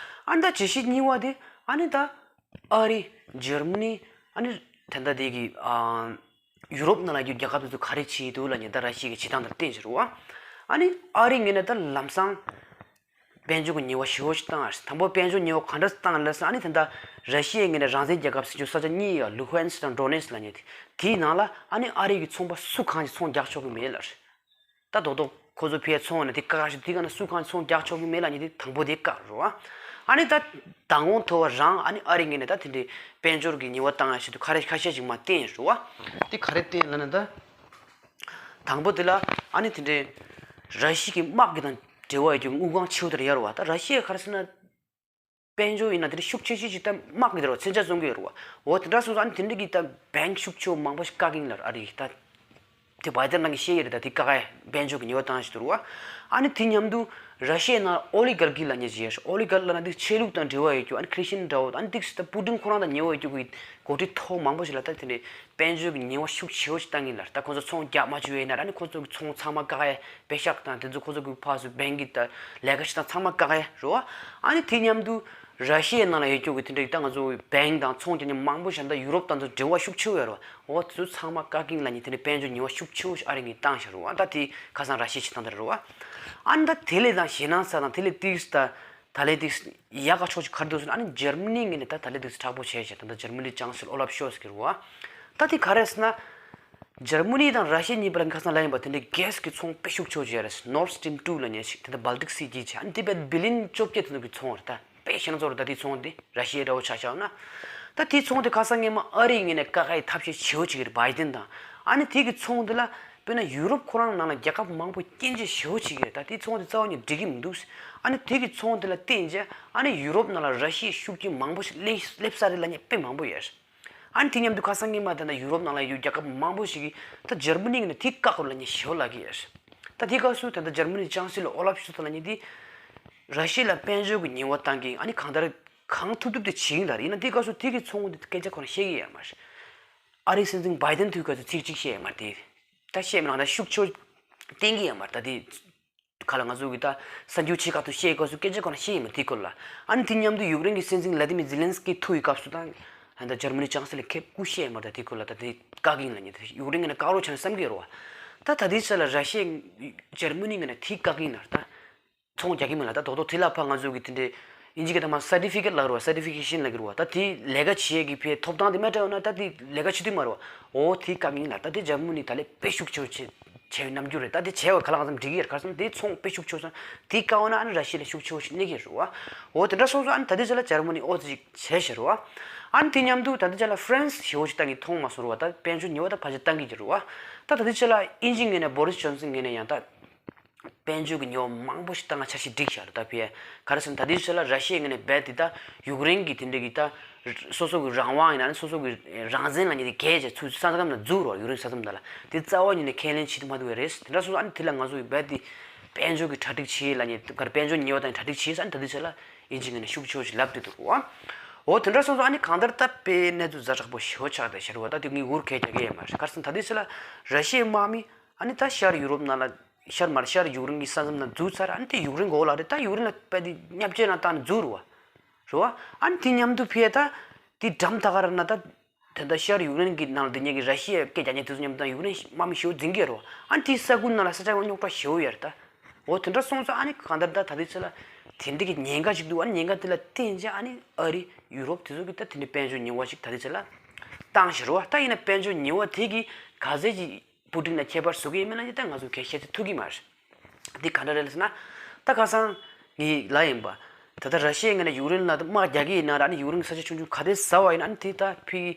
ཨ་ནི་ད་བརྗོད་གཞི་གཉིས་པ་དེ་ཨ་ནི་ད་ཨ་རི། འཇར་མ་ནི། ཨ་ནི་ད་ལྟ་དེ་གི་ཨ། ཡུ་རོབ་ནང་ལ་གི་རྒྱལ་ཁབ་དེ་ཚོ་ག་རེ་བྱེད་འདུག་ལབ་ནས་ད་ར་ཤི་ཡའི་བྱེད་སྟངས་དང་བསྟུན་བྱེད་རུ་བ། ཨ་ནི་ཨ་རི་ངོས་ནས་ད་ལམ་སང་། དཔལ་འབྱོར་གྱི་ཉེས་པ་ཞེ་པོ་ཞིག་བཏང་བ་རེད། དང་པོ་དཔལ་འབྱོར་ཉེས་པ་ག་འདྲ་བཏང་ལབ་ཟེར་ཨ་ནི་ད་ལྟ་ར་ཤི་ཡའི་ངོས་ནས་རང་བཙན་རྒྱལ་ཁབ་ཟེར་རྒྱུ་ས་ཆ་གཉིས་ཡོད། ལུ་ཧན་སི་དང་ཌོ་ནེ་སི་ལབ་མཁན་དེ། དེའི་ནང་ལ་ཨ་ནི་ཨ་རི་གི་ཚོང་པ་སུ་གང་ཞིག་ཚོང་རྒྱག་ཆོག་གི་མེད་ལབ་རེད། ད་རྡོག་རྡོག་ཁོ་ཚོ་ཕའི་ཚོང་ནས་དེ་བཀག་ཞིག་དེ་ག་ན་སུ་གང་ཚོང་རྒྱག་ཆོག་གི་མེད་ལབ་མཁན་དེ་དང་པོ་དེ་བཀག་རུ་བ། ཨ་ནི་ད་མདང་དགོང་ཐོ་བ་རང་ཨ་ནི་ཨ་རི་ངོས་ནས་ད་དེ་འདྲའི་དཔལ་འབྱོར་གྱི་ཉེས་པ་བཏང་ཡ་ཞིག་ཏུ་ཁ་རེ་ཁ་ཤས་ཅིག་མ་བསྟན་རུ་བ། དེ་ག་རེ་བསྟན་ལབ་ན་ད། དང་པོ་དེ་ལ་ཨ་ནི་དེ་འདྲའི་ར་ཤི་ཡའི་དམག་གི་དང་འབྲེལ་བ་ཡོད་རྒྱུ་དངུལ་ཁང་ཆེ་བོ་དེར་ཡར་བ། ད་ར་ཤི་ཡ་ག་རེ་ཟེར་ན། དཔལ་འབྱོར་ཡིན་ན་དེ་འདྲ་ཤུགས་ཆེ་ཤོས་ཅིག་ད་དམག་གི་དེ་རུ་མཚོན་ཆ་བཙོང་གི་ཡོད་རེད་བ། འོ་དེ་འདྲ་སོང་ཙང་ཨ་ནི་དེ་འདྲ་གི་ད་བེང་ཤུགས་ཆེ་བོ་མང་པོ་ཞིག་བཀག་གིན་ལ་ཨ་རི་ད། དེ་བའི་ཏན་ནང་གི་བཤད་ཡོད་རེད། ད་དེ་བཀག་ཡ་དཔལ་འབྱོར་གྱི་ཉེས་པ་བཏང་ཞིག་འདུག་རེད་བ། ཨ་ནི་དེ་མཉམ་དུ་ར་ཤི་ཡའི་ནང་ཨོ་ལི་གར་ཀི་ལབ་མཁན་ཅིག་ཡོད་རེད། ཨོ་ལི་གར་ལབ་ན་དེ་ཆོས་ལུགས་དང་འབྲེལ་བ་ཡོད་རྒྱུ། ཨ་ནི་ཁྲི་སི་ཏན་འདྲ་བོ། ཨ་ནི་ཏིག་སི་ད་པུ་ཏིན་ཁོ་རང་དང་ཉེ་བ་ཡོད་རྒྱུ་གི་འགོ་ཁྲིད་མཐོ་མང་པོ་ཞིག་ལ་ད་དེ་འདྲའི་དཔལ་འབྱོར་གྱི་ཉེས་པ་ཤུགས་ཆེ་བོ་ཞིག་བཏང་གིན་ལ། ད་ཁོ་ཚོ་ཚོང་རྒྱག་མ་བཅུག་ཡས་ན་ཨ་ནི་ཁོ་ཚོ་གི་ཚོང་ཚང་མ་བཀག་ཡས། པེ་ཤག་དང་དེ་ཚོ་ཁོ་ཚོ་གི་ཕར་ཚུར་བེང་གི་ད་ལས་ཀ་ཞིག་དང་ཚང་མ་བཀག་ཡས་རེད་བ། ཨ་ནི་དེ་མཉམ་དུ་ར་ཤི་ཡའི་ནང་ལ་ཡོད་རྒྱུ་གི་དེ་འདྲའི་ད་ང་ཚོ་བེང་དང་ཚོང་རྒྱག་མཁན་མང་པོ་ཞིག་ད་ཡུ་རོབ་དང་ཚོ་འབྲེལ་བ་ཤུགས་ཆེ་བོ་ཡོད་རེད་བ། འོ་དེ་ཚོ་ཚང་མ་བཀག་གིན་ལབ་མཁན་དེ་འདྲའི་དཔལ་འབྱོར་ཉེས་པ་ཤུགས་ཆེ་བོ་ཞིག་ཨ་རི་ངོས་བཏང་བཞག་རེད་བ། ད་དེ་ཁ་སང་ར་ཤི་ཡས་བྱེད་སྟངས་དེ་རེད་བ། ཨ་ནི་ད་དེ་ལས་ད་ཞེད་སྣང་ཚ་དང་དེ་ལས་ཏིག་སི་ད་ད་ལས་ཏིག་སི་ཡག་ག་ཕྱོགས་ཅིག་ག་རེ་འདུག་ཟེར་ན། ཨ་ནི་འཇར་མ་ནི་ངོས་ནས་ད་ད་ལས་ཏིག་སི་དྲག་པོ་བྱས་བྱས། ད་ད་འཇར་མ་ནི་ཅང་སི་ལོར་ཨོ་ལབ་ཤོལ་ཚ་གི་རེད་བ། ད་དེ་ག་རེ་ཟེར་ན། འཇར་མ་ནི་དང་ར་ཤི་ཡ་གཉིས་བར་ལ་ཁ་སང་ལབ་ཡིན་པ་དེ་འདྲའི་གྷེ་སི་གི་ཚོང་དཔེ་ཤུགས་ཆེ་བོ་བྱས་རེད། Nord Stream two ལབ་མཁན་ཞིག་དེ་ད་Baltic Sea གྱི་བྱས། ཨ་ནི་དེ་བས་བི་ལིན་བཅོ་བརྒྱད་དེ་ཚོ་གི་ཚོང་རེད། ད་དཔེ་ཞེད་སྣང་ཚ་བོ་ད་དེའི་ཚོང་དེ་ར་ཤི་ཡའི་འདྲ་བོ་ཆ་བཞག་ན། ད་དེའི་ཚོང་དེ་ཁ་སང་སྔོན་མ་ཨ་རིའི་ངོས་ནས་བཀག་ཡའི་ཐབས་ཤེས་བྱེད་འོ་བྱེད་ཀྱི་རེད། བའི་ཏན་དང་། ཨ་ནི་དེ་གི་ཚོང་དེ་ལ་དཔེར་ན་ཡུ་རོབ་ཁོ་རང་ནང་ལ་རྒྱལ་ཁབ་མང་པོ་སྐྱོན་བརྗོད་བྱེད་འོ་བྱེད་ཀྱི་རེད། ད་དེའི་ཚོང་དེ་རྩ་བ་ཉིད་འགྲིག་གི་མི་འདུག། ཨ་ནི་དེ་གི་ཚོང་དེ་ལ་བརྟེན་བྱས་ཨ་ནི་ཡུ་རོབ་ནང་ལ་ར་ཤི་ཡའི་ཤུགས་རྐྱེན་མང་པོ་ཞིག་སླེབས་སླེབས་ས་རེད་ལབ་མཁན་དཔེ་མང་པོ་ཡོད། ཨ་ནི་དེ་མཉམ་དུ་ཁ་སང་སྔོན་མ་ད་ལྟ་ཡུ་རོབ་ནང་ལ་ཡོད་རྒྱལ་ཁབ་མང་པོ་ཞིག་གིས་ད་འཇར་མ་ནི་ངོས་ནས་དེ་བཀག་དགོས་ལབ་མཁན་ཞེ་པོ་ལབ་ཀྱི་ཡོད། ད་དེའི་སྐབས་སུ་ད་ལྟ་འཇར་མ་ནི་ཅང་སི་ལོར་ཨོ་ལབ་ཤོལ་ཚ་ལབ་མཁན་དེ་ར་ཤི་ཡ་ལ་དཔལ་འབྱོར་གྱི་ཉེས་པ་བཏང་གི། ཨ་ནི་གང་ལྟར་གང་ཐུབ་ཐུབ་དེ་བྱེད་ཀྱི་ཡིན་ལབ་རེད། ཡིན་ན་དེའི་སྐབས་སུ་དེ་གི་ཚོང་དེ་སྐད་ཆ་ཁོ་རང་བཤད་ཀྱི་ཡོད་མ་རེད། ཨ་རིའི་སྲིད་འཛིན་བའི་ཏན་དུས་སྐབས་སུ་ཚིག་གཅིག་བཤད་ཡོད་མ་རེད་དེ། ད་བཤད་མིན་ལ་ད་ཤུགས་ཆེ་བོ་བསྟན་གྱི་ཡོད་མ་རེད། ད་དེ་ག་ལ་ང་ཚོ་གི་ད་གསར་འགྱུར་ཆེ་ཁག་ཏུ་བཤད་སྐབས་སུ་སྐད་ཆ་ཁོ་རང་བཤད་ཡོད་མ་རེད་དེའི་སྐོར་ལ། ཨ་ནི་དེ་མཉམ་དུ་ཡུཀ་རེན་གྱི་སྲིད་འཛིན་བླ་ཏི་མི་ཛི་ལན་སི་ཀི་ཐུག་པའི་སྐབས་སུ་ད་ད་འཇར་མ་ནི་ཅང་སི་ལོར་ཁེབས་སྐུ་བཤད་ཡོད་མ་རེད། ད་དེའི་སྐོར་ལ་ད་དེ་བཀག་གི་ཡིན་ལབ་མཁན་དེ་ཡུཀ་རེན་ངོས་ནས་བཀག་རོགས་བྱས་ན་བསམ་གྱི་ཡོད་རེད་བ། ད་ད་དེའི་ཆ་ལ་ར་ཤི་ཡ་འཇར་མ་ནི་ངོས་ནས་དེ་བཀག་གི་ཡིན་ལབ་རེད། ད་ཚོང་རྒྱག་གི་མིན་ལབ། ད་རྡོག་རྡོག་དེ་ལ་ཕར་ང་ཚོ་གི་དེ་འདྲའི་ཨིན་ཇི་གི་ད་མ་སར་ཊི་ཕི་ཀེཊ་ལབ་རེད་བ། སར་ཊི་ཕི་ཀེ་ཤན་ལབ་ཀྱི་རེད་བ། ད་དེ་ལས་ཀ་བྱེད་ཡས་ཀྱི་ཕའི་ཐོབ་ཐང་དེ་མེད་འདྲ་ཡོད་ན་ད་དེ་ལས་ཀ་བྱེད་ཐུབ་མ་རེད་བ། འོ་དེ་བཀག་གི་ཡིན་ལབ། ད་དེ་འཇར་མ་ནི་ད་ལས་དཔེ་ཤུགས་ཆེ་བོ་བྱས་བྱས་པའི་རྣམ་འགྱུར་རེད། ད་དེ་བྱས་པ་ག་ལ་གང་འཚམ་འགྲིག་གི་ཡོད་རེད། ག་རེ་ཟེར་ན་དེ་ཚོང་དཔེ་ཤུགས་ཆེ་བོ་སོང་། དེ་བཀག་འོ་ན་ཨ་ནི་ར་ཤི་ཡ་ལ་ཤུགས་ཆེ་བོ་ཞིག་གནས་ཀྱི་རེད་བ། འོ་དེ་འདྲ་སོང་ཙང་ཨ་ནི་ད་དེ་ཆ་ལ་འཇར་མ་ནི་འོ་དེ་ཅིག་བྱས་བཞག་རེད་བ། ཨ་ནི་དེ་མཉམ་དུ་ད་དེ་ཆ་ལ་ཧྥ་རན་སི་ཞེ་བོ་ཞིག་ད་ངས་མཐོང་མ་སོང་རེད་བ། ད་དཔལ་འབྱོར་ཉེས་པ་ད་ཕལ་ཆེར་བཏང་གི་ཡོད་རེད་བ། ད་ད་དེ་ཆ་ལ་ཨིན་ཇི་ངོས་ནས་བོ་རི་སི་ཇོན་སན་ངོས་ནས་ཡང་ད་དཔལ་འབྱོར་གྱི་ཉེས་པ་མང་པོ་ཞིག་བཏང་བ་འཆར་གཞི་བསྒྲིགས་བཞག་རེད། ད་ཕི་ཡ་ག་རེ་ཟེར་ན་ད་དེ་ཆ་ལ་ར་ཤི་ཡའི་ངོས་ནས་རྦད་དེ་ད་ཡུཀ་རེན་གྱི་དེ་འདྲ་གི་ད་སོ་སོ་གི་རང་དབང་ཡིན་ན་ནི་སོ་སོ་གི་རང་བཙན་ལབ་མཁན་དེ་འགེལ་བྱས་ཚུར་ས་མཚམས་ནང་འཛུལ་རོགས། ཡུཀ་རེན་ས་མཚམས་ནང་ལ་དེ་རྩ་བ་ཉིད་ནས་ཁས་ལེན་བྱེད་ཐུབ་མ་ཐུབ་པ་རེད། དེ་འདྲ་སོང་ཙང་ཨ་ནི་དེ་ལ་ང་ཚོ་གི་རྦད་དེ་དཔལ་འབྱོར་གྱི་གྲ་སྒྲིག་བྱེད་ལབ་མཁན་ག་རེ་དཔལ་འབྱོར་ཉེས་པ་དང་གྲ་སྒྲིག་བྱེད་ས་ཨ་ནི་ད་དེ་ཆ་ལ་ཨིན་ཇི་ངོས་ནས་ཤུགས་ཆེ་བོ་ཞིག་ལབ་བསྡད་འདུག་བ། འོ་དེ་འདྲ་སོང་ཙང་ཨ་ནི་གང་ལྟར་ད་དཔེ་གནས་ཚུལ་ཛ་དྲག་པོ་ཞེ་བོ་ཆགས་བསྡད་ཤག་རེད་བ། ད་དེ་ངས་འུར་གས་རྒྱག་གི་ཡོད་མ་རེད། ག་རེ་ཟེར་ན་ད་དེ་ཆ་ལ་ར་ཤི་ཡའི་དམག་མི་ཨ་ནི་ད་ཤར་ཡུ་རོབ་ནང་ལ་ཤར་མར་ཤར་ཡུཀ་རེན་གྱི་ས་མཚམས་ནང་འཛུལ་ཚར། ཨ་ནི་དེ་ཡུཀ་རེན་གོ་ལ་རེད། ད་ཡུཀ་རེན་ལ་དཔེ་དེ་བརྙས་བཅོས་ནང་བཏང་ནས་འཛུལ་རུ་བ་རུ་བ། ཨ་ནི་དེ་མཉམ་དུ་ཕི་ཡ་ད་དེ་འགྲམ་ད་ག་ར་ན་ད་ད་ལྟ་ཤར་ཡུཀ་རེན་གྱི་ནང་ལ་དེ་ཉིད་ཀྱི་ར་ཤི་ཡའི་སྐད་རྒྱག་མཁན་དེ་ཚོ་མཉམ་དུ་ད་ཡུཀ་རེན་དམག་མི་ཞེ་པོ་འཛིང་གི་རུ་བ། ཨ་ནི་དེའི་ས་ཁུལ་ནང་ལ་ས་ཆ་རྙོག་དྲ་ཞེ་པོ་ཡོད་རེད་ད། འོ་དེ་འདྲ་སོང་ཙང་ཨ་ནི་གང་ལྟར་ད་ད་ལྟའི་ཆ་ལ་དེ་འདྲ་གི་ཉེན་ཁ་ཞིག་འདུག་ཨ་ནི་ཉེན་ཁ་དེ་ལ་བརྟེན་བྱས་ཨ་ནི་ཨ་རི་ཡུ་རོབ་དེ་ཚོ་གི་ད་དེ་འདྲའི་དཔལ་འབྱོར་ཉེས་པ་ཞིག་ད་ལྟའི་ཆ་ལ་བཏང་ཞེ་རུ་བ། ད་ཡིན་ན་དཔལ་འབྱོར་ཉེས་པ་དེ་གི་ག་ཚད་ཀྱི་པུ་ཏིན་ལ་ཁྱད་པར་བཟོ་གི་ཡིན་མིན་ལ་ད་ང་ཚོ་གས་བཤད་ཚོད་ཐུབ་ཀྱི་མ་རེད། འདི་ག་འདྲ་རེད་ཟེར་ན། ད་ཁ་སང་ངས་ལབ་ཡིན་པ། ད་ལྟ་ར་ཤི་ཡའི་ངོས་ནས་ཡུཀ་རེན་ལ་དམག་རྒྱག་གི་ཡིན་ན་ར་ཨ་ནི་ཡུཀ་རེན་གྱི་ས་ཆ་ཆུང་ཆུང་ག་དེ་ཟ་བ་ཡིན་ན་ཨ་ནི་དེ་ད་ཕི་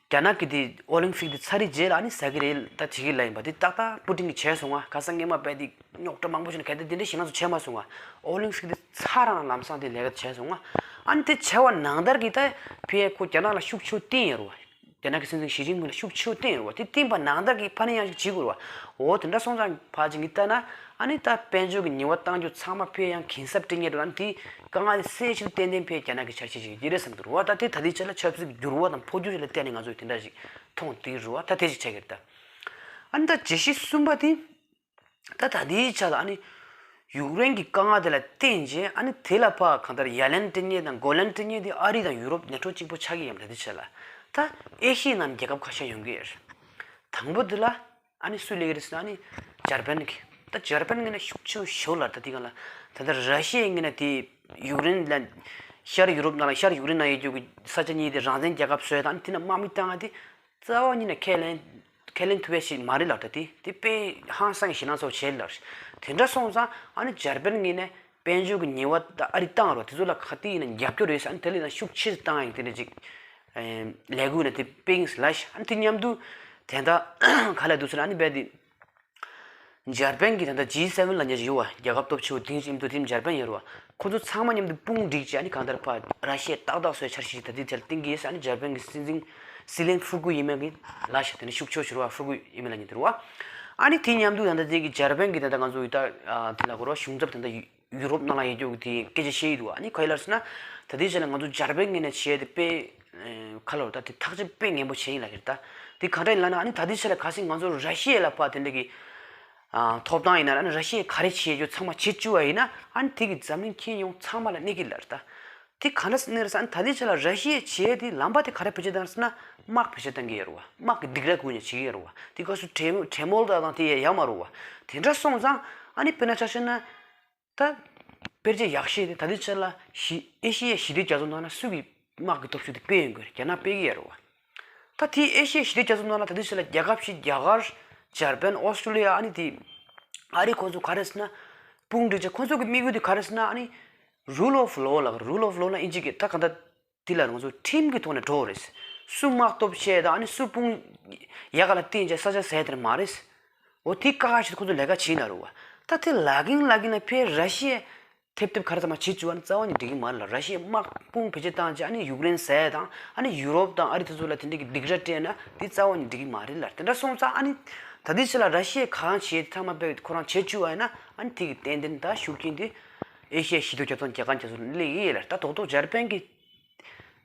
རྒྱ་ནག་གི་དེ་ཨོ་ལིམ་ཕིག་དེ་ཚར་རེད་རྗེས་ལ་ཨ་ནི་ཟ་གི་རེད་ད་བྱེད་ཀྱི་ལབ་ཡིན་པ། དེ་ཏག་ཏག་པུ་ཏིན་གྱིས་བྱས་སོང་ང་། ཁ་སང་སྔོན་མ་རྦད་དེ་རྙོག་དྲ་མང་པོ་བྱུང་ནས་གལ་ཏེ་དེ་འདྲ་ཞིག་ང་ཚོ་བྱས་མ་སོང་ང་། ཨོ་ལིམ་ཕིག་དེ་ཚར་རང་ལམ་སང་དེ་ལས་ཀ་བྱས་སོང་ང་། ཨ་ནི་དེ་བྱས་པ་ནང་ལྟར་གྱི་ད་ཕི་ཡ་ཁོ་རྒྱ་ནག་ལ་ཤུགས་ཆེ་བསྟན་ཡོད་རེད་བ། རྒྱ་ནག་གི་སྲིད་འཛིན་ཞི་ཅིན་ཕིང་ལ་ཤུགས་ཆེ་བོ་བསྟན་ཡོད་རེད་བ། དེ་བསྟན་པ་ནང་ལྟར་གྱི་ཕ་ནས་ཡང་ཞིག་བྱེད་དགོས་རེད་བ། འོ་དེ་འདྲ་སོང་ཙང་ཕལ་ཆེར་ངས་བལྟས་ན་ཨ་ནི་ད་དཔལ་འབྱོར་གྱི་ཉེས་པ་བཏང་རྒྱུ་ཚང་མ་ཕར་ཡང་གུན་གསབ་སྤྲད་མཁན་རེད། ཨ་ནི་དེ་དཀའ་ངལ་དེ་སེལ་ཕྱིར་ཏན་ཏན་ཕར་རྒྱ་ནག་གི་འཆར་གཞི་ཞིག་ཡིན་གྱི་རེད་བསམ་གྱི་རེད་བ། ད་དེ་ད་ལྟའི་ཆ་ལ་ཆབ་སྲིད་ཀྱི་འགྱུར་བ་དང་འཕོ་འགྱུར་ཞིག་ལ་བལྟས་ནས་ང་ཚོས་དེ་འདྲ་ཞིག་མཐོང་བསྡད་ཀྱི་རེད་བ། ད་དེ་ཞིག་ཆགས་ཀྱི་རེད་ད། ཨ་ནི་ད་བརྗོད་གཞི་གསུམ་པ་དེ། ད་ད་ལྟའི་ཆ་ལ་ཨ་ནི་ཡུཀ་རེན་གྱི་དཀའ་ངལ་དེ་ལ་བརྟེན་བྱས་ཨ་ནི་དེ་ལ་ཕར་གང་ལྟར་ཡ་ལན་སྤྲད་མཁན་དང་མགོ་ལན་སྤྲད་མཁན་དེ་ཨ་རི་དང་ཡུ་རོབ་ནེ་ཊོ་གཅིག་པོ་ཆགས་ཀྱི་ཡོད་མ་རེད། ད་ལྟའི་ཆ་ལ་ད་ཨེ་ཤི་ཡའི་ནང་རྒྱལ་ཁབ་ཁ་ཤས་ཡོང་གི་ཡོད་རེད། དང་པོ་དེ་ལ་ཨ་ནི་སུས་སླེབས་ཀྱི་རེད་ཟེར་ན་ཨ་ནི་འཇར་པན་གྱིས། ད་འཇར་པན་ངོས་ནས་ཤུགས་ཆེ་བོ་ཞེ་པོ་ལབ། ད་དེ་ག་ལ་ད་ལྟ་ར་ཤི་ཡའི་ངོས་ནས་དེ་ཡུཀ་རེན་ལ་ཤར་ཡུ་རོབ་ནང་ལ་ཤར་ཡུཀ་རེན་ནང་ཡོད་རྒྱུ་གི་ས་ཆ་གཉིས་དེ་རང་བཙན་རྒྱལ་ཁབ་བཟོས་དང་དེ་ན་དམག་མི་བཏང་ཡ་དེ། རྩ་བ་ཉིད་ནས་ཁས་ལེན་ཁས་ལེན་ཐུབ་ཡ་ཞིག་མ་རེད་ལབ་རེད། དེ་དེ་དཔེ་ཧང་སང་གི་ཞེད་སྣང་ཚ་བོ་བྱས་ལབ་རེད། དེ་འདྲ་སོང་ཙང་ཨ་ནི་འཇར་པན་ངོས་ནས་དཔལ་འབྱོར་གྱི་ཉེས་པ་ད་ཨ་རི་བཏང་རོགས། དེ་ཚོ་ལ་ག་དུས་ཡིན་ན་རྒྱབ་སྐྱོར་རེད་ཟེར། ཨ་ནི་དེ་ལས་ན་ཤུགས་ཆེ་ཙམ་བཏང་ཡ་ཡིན་དེ་འདྲ་ཅིག་ལས་འགུལ་ནས་དེ་སྤེལ་གྱི་ཡིན་ལབ་ཤག། ཨ་ནི་དེ་མཉམ་དུ་དེ་ད་ག་ལ་འདུག་ཟེར་ན་ཨ་ནི་རྦད་དེ། འཇར་པན་གྱི་ད་ལྟ་ཇི་སེ་ཝེན་ལབ་མཁན་ཅིག་ཡོད་པ། རྒྱལ་ཁབ་སྟོབས་ཆེ་བོ་དེ་ཡིན་དུས་དེ་འཇར་པན་ཡོད་རེད་པ། ཁོ་ཚོ་ཚང་མ་མཉམ་དུ་དཔུང་བསྒྲིགས་བྱས་ཨ་ནི་གང་ལྟར་ཕར་ར་ཤི་ཡ་ཏག་ཏག་བཟོ་ཡ་འཆར་གཞི་ཞིག་ད་ལྟའི་ཆར་བཏིང་གི་ཡོད་ཟེར། ཨ་ནི་འཇར་པན་གྱི་སྲིད་འཛིན་སི་ལེན་ཧྥུ་ཀུ་ཡི་མ་གི་ལ་ཤ་དེ་ནི་ཤུགས་ཆེ་བོ་ཞིག་རེད་པ། ཧྥུ་ཀུ་ཡི་མ་ལབ་མཁན་དེ་རེད་པ། ཨ་ནི་དེ་མཉམ་དུ་ད་ལྟ་དེ་གི་འཇར་པན་གྱི་ད་ལྟ་ང་ཚོ་ཡི་ད་དེ་ལ་གོ་ར་གཞུང་ཚབ་ད་ལྟ་ཡུ་རོབ་ནང་ལ་ཡོད་རྒྱུ་དེ་སྐད་ཆ་བཤད་ཡི་འདུག་ཨ་ནི་ག་ཡི་ལབ་ཟེར་ན། ད་ལྟའི་ཆ་ལ་ང་ཚོ་འཇར་པན་ངོས་ནས་བྱས་ཏེ་དཔེ་ཁ་ལོ་ད་དེ་ཐག་གཅོད་དཔེ་ངན་པོ་བྱས་ཡིན་ལབ་ཀྱི་རེད་ད། དེ་ག་འདྲ་ཡིན་ལབ་ན། ཨ་ནི་ད་ལྟའི་ཆ་ལ་གལ་སྲིད་ང་ཚོ་ར་ཤི་ཡ་ལ་ཕར་དེ་འདྲ་གི་ཐོབ་ཐང་ཡིན་ན། ཨ་ནི་ར་ཤི་ཡས་ག་རེ་བྱེད་རྒྱུ་ཚང་མ་བྱེད་བཅུག་པ་ཡིན་ན། ཨ་ནི་དེ་གི་འཛམ་གླིང་ཁྱོན་ཡོངས་ཚང་མ་ལ་གནོད་ཀྱི་ལབ་རེད་ད། དེ་ག་འདྲ་གནོད་རེད་ཟེར། ཨ་ནི་ད་ལྟའི་ཆ་ལ་ར་ཤི་ཡས་བྱས་དེ་ལམ་པ་དེ་ག་རེ་བེད་སྤྱོད་བཏང་ཟེར་ན། དམག་བེད་སྤྱོད་བཏང་གི་ཡོད་རེད་པ། དམག་གི་སྡིགས་ར་ཁུར་ནས་བྱེད་ཀྱི་ཡོད་རེད་པ། དེ་སྐབས་སུ་གྲོས་གྲོས་མོལ་དང་དེ་ཡང་ཡོད་མ་རེད་པ། དེ་འདྲ་སོང་ཙང་ཨ་ནི་དཔེར་ན་ཆ་བཞག་ན། ད་དཔེར་བརྗོད་ཡག་ཤོས་དེ་ད་ལྟའི་ཆ་ལ་ཞི་ཨེ་ཤི་ཡའི་ཞི་བདེ་རྒྱ་མཚོ་ནང་ན་སུ་གི་དམག་གི་སྟོབས་ཤུགས་དེ་སྤེལ་ཡོང་གི་རེད། རྒྱ་ནག་སྤེལ་གི་ཡོད་རེད་པ། ད་དེའི་ཨེ་ཤི་ཡའི་ཞི་བདེ་རྒྱ་མཚོ་ནང་ལ་ད་ལྟའི་ཆ་ལ་རྒྱལ་ཁབ་བཞི། རྒྱ་གར། འཇར་པན། ཨོ་སི་ཀྲོ་ལི་ཡ། ཨ་ནི་དེ་ཨ་རི། ཁོ་ཚོ་ག་རེ་ཟེར་ན། དཔུང་སྒྲིག་བྱས། ཁོ་ཚོ་གི་དམིགས་ཡུལ་དེ་ག་རེ་ཟེར་ན། ཨ་ནི་རུལ་ཨོཕ་ལོ་ལབ། རུལ་ཨོཕ་ལོ་ལབ་ན་ཨིན་ཇི་སྐད། ད་གང་ལྟར་དེ་ལ་ང་ཚོ་ཁྲིམས་ཀྱི་ཐོག་ནས་འགྲོ་དགོས་རེད། སུ་དམག་སྟོབས་ཆེ་དང་། ཨ་ནི་སུ་དཔུང་ཡག་ག་ལ་བཏིང་བྱས་ས་ཆ་ཟེར་དེ་མ་རེད། འོ་དེ་བཀག་ཡ་ཆེད་དུ་ཁོ་ཚོ་ལས་ཀ་བྱེད་ན་རེད་པ། ད་དེ་ལ་གིན་ལ་གིན་ལ་ཕར་ར་ཤི་ཡས་ཐེབས་ཐེབས་ག་རེ་ཚང་མ་བྱེད་བཅུག་པ་ན་རྩ་བ་ནས་འགྲིག་གི་མ་རེད་ལ། ར་ཤི་ཡས་དམག་དཔུང་བེད་སྤྱོད་བཏང་བྱས་ཨ་ནི་ཡུཀ་རེན་ཟེར་དང་། ཨ་ནི་ཡུ་རོབ་དང་ཨ་རི་དེ་ཚོ་ལ་དེ་འདྲ་གི་སྡིགས་ར་སྤྲད་ན་དེ་རྩ་བ་ནས་འགྲིག་གི་མ་རེད་ལ། དེ་འདྲ་སོང་ཙང་ཨ་ནི་ད་ལྟའི་ཆ་ལ་ར་ཤི་ཡས་གང་བྱེད་ཚང་མ་དཔེ་ཁོ་རང་བྱེད་བཅུག་པ་ཡིན་ན། ཨ་ནི་དེ་གི་ཏན་ཏན་ད་ཤུགས་རྐྱེན་དེ་ཨེ་ཤི་ཡའི་ཞི་བདེ་རྒྱ་མཚོ། རྒྱ་གར་རྒྱ་མཚོ་སླེབས་ཀྱི་ཡོད་ལ། ད་རྡོག་རྡོག་འཇར་པན་གྱི་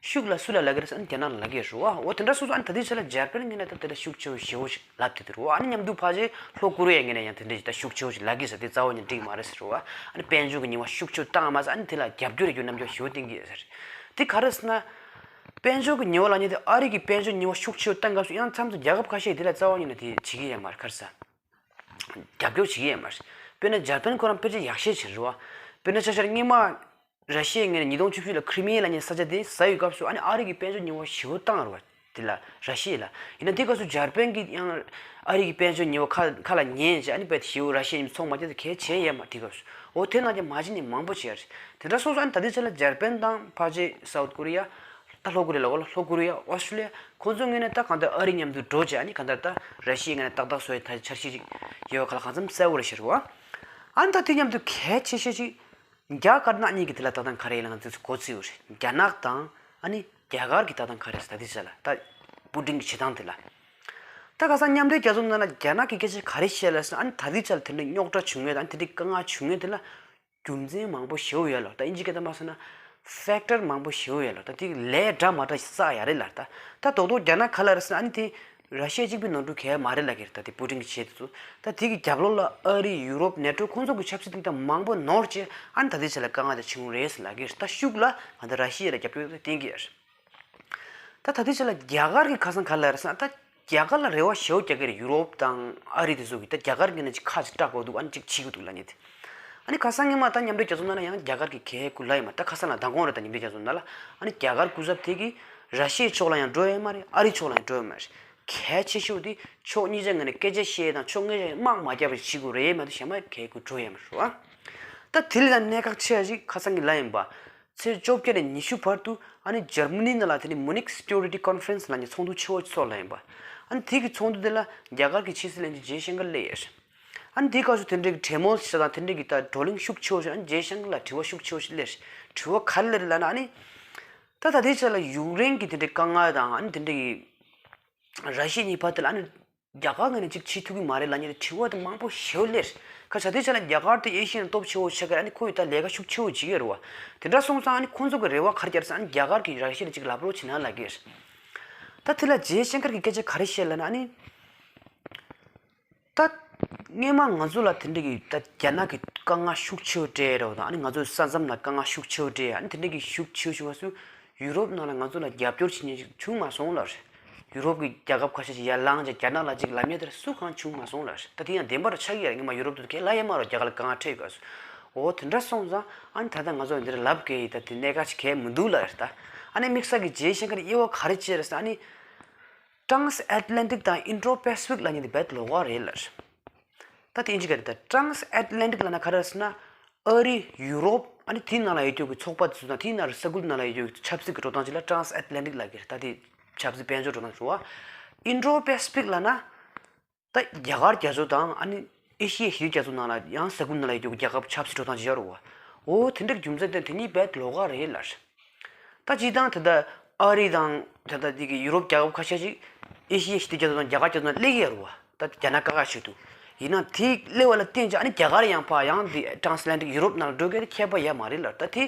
ཤུགས་ལ་སུ་ལ་ལབ་ཀྱི་རེད་ཟེར་ན་རྒྱ་ནག་ལ་ལབ་ཀྱི་རེད་པ། འོ་དེ་འདྲ་སོང་ཙང་ཨ་ནི་ད་ལྟའི་ཆ་ལ་འཇར་པན་ངོས་ནས་ད་དེ་ལ་ཤུགས་ཆེ་བོ་ཞེ་བོ་ཞིག་ལབ་བསྡད་འདུག་རེད་པ། ཨ་ནི་མཉམ་དུ་ཕལ་ཆེར་ལྷོ་ཀོ་རི་ཡ་ངོས་ནས་ཡང་དེ་འདྲ་ཞིག་ད་ཤུགས་ཆེ་བོ་ཞིག་ལབ་ཀྱི་ཟེར། དེ་རྩ་བ་ནས་འགྲིག་མ་རེད་ཟེར་རེད་པ། ཨ་ནི་དཔལ་འབྱོར་གྱི་ཉེས་པ་ཤུགས་ཆེ་བོ་བཏང་མ་ཟེར། ཨ་ནི་དེ་ལ་རྒྱབ་སྐྱོར་ཡོད་རྣམ་འགྱུར་ཞེ་བོ་བསྟན་གྱི་ཡོད་ཟེར། དེ་ག་རེ་ཟེར་ན། དཔལ་འབྱོར་གྱི་ཉེས་པ་ལབ་མཁན་དེ། ཨ་རི་གི་དཔལ་འབྱོར་ཉེས་པ་ཤུགས་ཆེ་བོ་བཏང་སྐབས་སུ་ཡང་མཚམས་སུ་རྒྱལ་ཁབ་ཁ་ཤས་དེ་ལ་རྩ་བ་ཉིད་ནས་དེ་བྱེད་ཀྱི་ཡོད་མ་རེད། ག་རེ་ཟེར། རྒྱབ་སྐྱོར་བྱེད་ཀྱི་ཡོད་མ་རེད། དཔེར་ན་འཇར་པན་ཁོ་རང་དཔེ་ཆ་ཡག་ཤོས་ཅིག་རེད་པ། དཔེར་ན་ཆ་བཞག་ན་སྔོན་མ་ར་ཤི་ཡའི་ངོས་ནས་ཉིས་སྟོང་བཅུ་བཞི་ལ་ཁི་རི་མི་ཡ་ལབ་མཁན་ས་ཆ་དེ་ཟ་ཡོད་སྐབས་སུ། ཨ་ནི་ཨ་རི་གི་དཔལ་འབྱོར་ཉེས་པ་ཞེ་བོ་བཏང་རེད་པ། དེ་ལ་ར་ཤི་ཡ་ལ། ཡིན་ན་དེ་སྐབས་སུ་འཇར་པན་གྱིས་ཡང་ཨ་རི་གི་དཔལ་འབྱོར་ཉེས་པ་ཁ་ཁ་ལ་ཉན་བྱས། ཨ་ནི་དཔེ་ཞེ་བོ་ར་ཤི་ཡ་མཉམ་དུ་ཚོང་མ་རྒྱག་ཚེ་གལ་ཆེ་ཡོད་མ་རེད། དེ་སྐབས་སུ། འོ་དེ་ནང་བཞིན་མ་བྱས་ནས་མང་པོ་བྱས་རེད། དེ་འདྲ་སོང་ཙང་ཨ་ནི་ད་ལྟའི་ཆ་ལ་འཇར་པན་དང་ཕལ་ཆེར་སའུ་ཐི་ཀོ་རི་ཡ། ད་ལྷོ་ཀོ་རི་ཡ་ལ་གོ་ལ། ལྷོ་ཀོ་རི་ཡ། ཨོ་སི་ཀྲོ་ལི་ཡ། ཁོང་ཚོའི་ངོས་ནས་ད་གང་ལྟར་ཨ་རི་མཉམ་དུ་འགྲོ་བྱས། ཨ་ནི་གང་ལྟར་ད་ར་ཤི་ཡའི་ངོས་ནས་ཏག་ཏག་བཟོ་ཡའི་ད་འཆར་གཞི་ཅིག་ཡོད་པ་ག་ལ་གང་འཚམ་གསལ་པོ་རེད་ཤག་རེད་པ། ཨ་ནི་ད་དེ་མཉམ་དུ་གལ་ཆེ་ཤོས་ཅིག་རྒྱ་དཀར་ནག་གཉིས་ཀྱི་དེ་ལ་ལྟ་སྟངས་ག་རེ་ཡིན་ལབ་ན། ང་ཚོས་གོ་ཚོད་ཡོད་རེད། རྒྱ་ནག་དང་ཨ་ནི་རྒྱ་གར་གྱི་ལྟ་སྟངས་ག་རེ་རེད། ད་དེ་ཆ་ལ་ད་པུ་ཏིན་གྱི་བྱེད་སྟངས་དེ་ལ། ད་ཁ་སང་མཉམ་འབྲེལ་རྒྱལ་ཚོགས་ནང་ལ་རྒྱ་ནག་གི་སྐད་ཆ་ག་རེ་བཤད་ལབ་ཟེར་ན། ཨ་ནི་ད་དེ་ཆ་ལ་དེ་འདྲའི་རྙོག་དྲ་བྱུང་ཡས་དང་། ཨ་ནི་དེ་འདྲའི་དཀའ་ངལ་བྱུང་ཡས་དེ་ལ་རྒྱུ་མཚན་མང་པོ་ཞེ་པོ་ཡོད་ལ། ད་ཨིན་ཇི་སྐད་ཐོག་མ་ཟེར་ན་ཕེག་ཊར་མང་པོ་ཞེ་པོ་ཡོད་ལ། ད་དེ་ལས་འདྲ་མ་འདྲ་བསགས་ཡ་རེད་ལ། ད་ད་རྡོག་རྡོག་རྒྱ་ནག་ག་ལབ་རེད་ཟེར་ན། ཨ་ནི་དེ་ར་ཤི་ཡ་གཅིག་པུའི་ནོར་འཁྲུལ་གང་ཡང་མ་རེད་ལབ་ཀྱི་རེད། ད་དེ་པུ་ཏིན་གྱི་བྱེད་དེ་ཚོ། ད་དེ་གི་རྒྱབ་ལོགས་ལ་ཨ་རི། ཡུ་རོབ། ནེ་ཊོ། ཁོང་ཚོ་གི་ཆབ་སྲིད་སྟེང་དང་མང་པོ་ནོར་བྱས། ཨ་ནི་ད་ལྟའི་ཆ་ལ་དཀའ་ངལ་དེ་བྱུང་རེད་ཟེར་ལབ་ཀྱི་རེད། ད་ཤུགས་ལ་ང་ཚོ་ར་ཤི་ཡ་ལ་རྒྱབ་སྐྱོར་བསྟན་གྱི་རེད། ད་ད་ལྟའི་ཆ་ལ་རྒྱ་གར་གྱིས་ཁ་སང་ག་ལབ་རེད་ཟེར་ན། ད་རྒྱ་གར་ལ་རེ་བ་ཞེ་པོ་རྒྱག་གི་རེད། ཡུ་རོབ་དང་ཨ་རི་དེ་ཚོ་གིས་ད་རྒྱ་གར་གྱི་ནང་ཅིག་ཁ་ཅིག་བཀྲག་དགོས་འདུག་ཨ་ནི་ཅིག་བྱེད་དགོས་འདུག་ལབ་མཁན་དེ། ཨ་ནི་ཁ་སང་སྔོན་མ་ད་མཉམ་འབྲེལ་རྒྱལ་ཚོགས་ནང་ལ་ཡང་རྒྱ་གར་གྱིས་གལ་ཁུར་ལབ་ཡོད་མ་རེད། ད་ཁ་སང་ལ་མདང་དགོང་རེད། ད་མཉམ་འབྲེལ་རྒྱལ་ཚོགས་ནང་ལ། ཨ་ནི་རྒྱ་གར་སྐུ་ཚབ་དེ་གིས་ར་ཤི་ཡའི་ཕྱོགས་ལ་ཡང་འགྲོ་ཡ་མ་རེད། ཨ་རིའི་ཕྱོགས་ལ་ཡང་འགྲོ་ཡ་མ་རེད། གལ་ཆེ་ཤོས་དེ་ཕྱོགས་གཉིས་ཆ་ངོས་ནས་སྐད་ཆ་བཤད་དང་། ཕྱོགས་གཉིས་ཆ་དམག་མ་རྒྱག་པ་བྱེད་དགོས་རེད་མ་གཏོགས་གཞན་པ་གལ་ཁུར་འགྲོ་ཡ་མ་རེད་པ། ད་དེ་ལས་ཀྱང་གནད་འགག་ཆེ་བ་ཞིག་ཁ་སང་གི་ལབ་ཡིན་པ། ཚེས་བཅོ་བརྒྱད་ནས་ཉི་ཤུ་བར་དུ་ཨ་ནི་འཇར་མ་ནི་ནང་ལ་དེ་ནི་མུ་ནིག་སི་ཀུ་རི་ཊི་ཀོན་ཕ་རེན་སི་ལབ་མཁན་ཚོགས་འདུ་ཆེ་བོ་ཚོགས་ལབ་ཡིན་པ། ཨ་ནི་དེ་གི་ཚོགས་འདུ་དེ་ལ་རྒྱ་གར་གྱི་ཕྱི་སྲིད་བློན་ཆེན་ཇེ་ཤང་ཀར་སླེབས་ཡོད་རེད། ཨ་ནི་དེའི་སྐབས་སུ་དེ་འདྲའི་གི་གྲོས་མོལ་བྱེད་སྟངས་དང་། དེ་འདྲའི་གི་ད་བགྲོ་གླེང་ཤུགས་ཆེ་བོ་ཞིག་ཨ་ནི་ཇེ་ཤང་ཀར་ལ་དྲི་བ་ཤུགས་ཆེ་བོ་ཞིག་སླེབས་རེད། དྲི་བ་ག་རེ་སླེབས་རེད་ལབ་ན། ཨ་ནི་ད་ད་ལྟའི་ཆ་ལ་ཡུཀ་རེན་གྱི་དེ་འདྲའི་དཀའ་ངལ་དང་། ཨ་ནི་དེ་འདྲའི་གི་ར་ཤི་ཡ་གཉིས་བར་དེ་ལ་ཨ་ནི་རྒྱ་གར་ངོས་ནས་ཅིག་བྱེད་ཐུབ་ཀྱི་མ་རེད་ལབ་མཁན་དྲི་བ་དེ་མང་པོ་ཞེ་པོ་སླེབས་རེད། ཁ་ཆ་དེ་ཆ་ལ་རྒྱ་གར་དེ་ཨེ་ཤི་ཡའི་ནང་སྟོབས་ཆེ་བོ་ཆགས་ཀྱི་རེད། ཨ་ནི་ཁོ་ཡིས་ད་ལས་ཀ་ཤུགས་ཆེ་བོ་བྱེད་ཀྱི་རེད་པ། དེ་འདྲ་སོང་ཙང་ཨ་ནི་ཁོང་ཚོ་གི་རེ་བ་ག་རེ་རྒྱག་རེད་ཟེར་ན། ཨ་ནི་རྒྱ་གར་གྱིས་ར་ཤི་ཡ་ལ་ཅིག་ལབ་རོགས་བྱེད་ན་ལབ་ཀྱི་རེད། ད་དེ་ལ་ཇེ་ཤང་ཀར་གྱིས་སྐད་ཆ་ག་རེ་བཤད་ལབ་ན། ཨ་ནི་ད་སྔོན་མ་ང་ཚོ་ལ་དེ་འདྲ་གི་ད་རྒྱ་ནག་གིས་དཀའ་ངལ་ཤུགས་ཆེ་བོ་སྤྲད་རེད་པ་དང་། ཨ་ནི་ང་ཚོའི་ས་མཚམས་ལ་དཀའ་ངལ་ཤུགས་ཆེ་བོ་སྤྲད། ཨ་ནི་དེ་འདྲ་གི་ཤུགས་ཆེ་བོ་བྱུང་བ་སུ། ཡུ་རོབ་ནང་ལ་ང་ཚོ་ལ་རྒྱབ་སྐྱོར་བྱེད་མཁན་ཞིག་བྱུང་མ་སོང་ལབ་རེད། ཡུ་རོབ་ཀྱི་རྒྱལ་ཁབ་ཁ་ཤས་ཤིག་ཡར་ལངས་བྱས་རྒྱ་ནག་ལ་ཅིག་ལབ་མཁན་དེ་སུ་གང་བྱུང་མ་སོང་ལབ་རེད། ད་དེ་ཡང་བདེན་པ་རེད་ཆགས་ཀྱི་རེད། སྔོན་མ་ཡུ་རོབ་དེ་གས་ལབ་ཡ་མ་རེད། རྒྱ་གར་ལ་དཀའ་ངལ་འཕྲད་ཡོད་སྐབས་སུ། འོ་དེ་འདྲ་སོང་ཙང་ཨ་ནི་ད་ལྟ་ང་ཚོ་འདིར་ལབ་དགོས་ཡ་ད་དེ་གནད་འགག་ཅིག་གས་མི་འདུག་ལབ་རེད་ད། ཨ་ནི་དམིགས་བསལ་གྱི་ཇེ་ཤང་ཀར་དབྱེ་བ་ག་རེ་བྱས་རེད་ཟེར་ན། ཨ་ནི་ཊྲཱན་སི་ཨེཊ་ལན་ཊིག་དང་ཨིན་ཌོ་པེ་སི་ཕིག་ལབ་མཁན་དེ་རྦད་ལོགས་ཀ་རེད་ལབ་རེད། ད་དེ་ཨིན་ཇི་སྐད་རེད། ད་ཊྲཱན་སི་ཨེཊ་ལན་ཊིག་ལབ་ན་ག་རེ་རེད་ཟེར་ན། ཨ་རི། ཡུ་རོབ། ཨ་ནི་དེའི་ནང་ལ་ཡོད་རྒྱུ་གི་ཚོགས་པ་དེ་ཚོ་དང་། དེའི་ནང་ལ་ས་ཁུལ་ནང་ལ་ཡོད་རྒྱུ་གི་ཆབ་སྲིད་ཀྱི་འགྲོ་སྟངས་ཅིག་ལ་ཊྲཱན་སི་ཨེཊ་ལན་ཊིག་ལབ་ཀྱི་རེད། ད་དེ་ཆབ་སྲིད་དཔལ་འབྱོར་འགྲོ་སྟངས་ཞུ་བ། ཨིན་ཌོ་པེ་སི་ཕིག་ལབ་ན། ད་རྒྱ་གར་རྒྱ་མཚོ་དང་། ཨ་ནི་ ཨེ་ཤི་ཡའི་ཞི་བདེ་རྒྱ་མཚོ་ནང་ལ་ཡང་ས་ཁུལ་ནང་ལ་ཡོད་རྒྱུ་རྒྱལ་ཁབ་ཆབ་སྲིད་འགྲོ་སྟངས་ཅིག་ཡོད་རེད་བ། འོ་དེ་འདྲ་རྒྱུ་མཚན་དེ་དེ་གཉིས་རྦད་ལོགས་ཀ་རེད་ལབ། ད་སྤྱིར་བཏང་ད་ལྟ་ཨ་རི་དང་ད་ལྟ་འདི་གི་ཡུ་རོབ་རྒྱལ་ཁབ་ཁ་ཤས་ཤིག་ཨེ་ཤི་ཡའི་ཞི་བདེ་རྒྱ་མཚོ་དང་རྒྱ་གར་རྒྱ་མཚོ་ནང་སླེབས་ཀྱི་ཡོད་རེད་བ། ད་རྒྱ་ནག་ཁ་ཁ་ཞིག་འདུག་ཡིན་ན་དེ་སླེབས་པ་ལ་བརྟེན་ཅིག་ཨ་ནི་རྒྱ་གར་ཡང་ཕར་ཡང་འདི་ཊ་རན་སི་ཨེ་ཊ་ལན་ཊིག་ཡུ་རོབ་ནང་ལ་འགྲོ་མཁན་དེ་ཁྱད་པར་ཡོད་མ་རེད་ལབ། ད་དེ་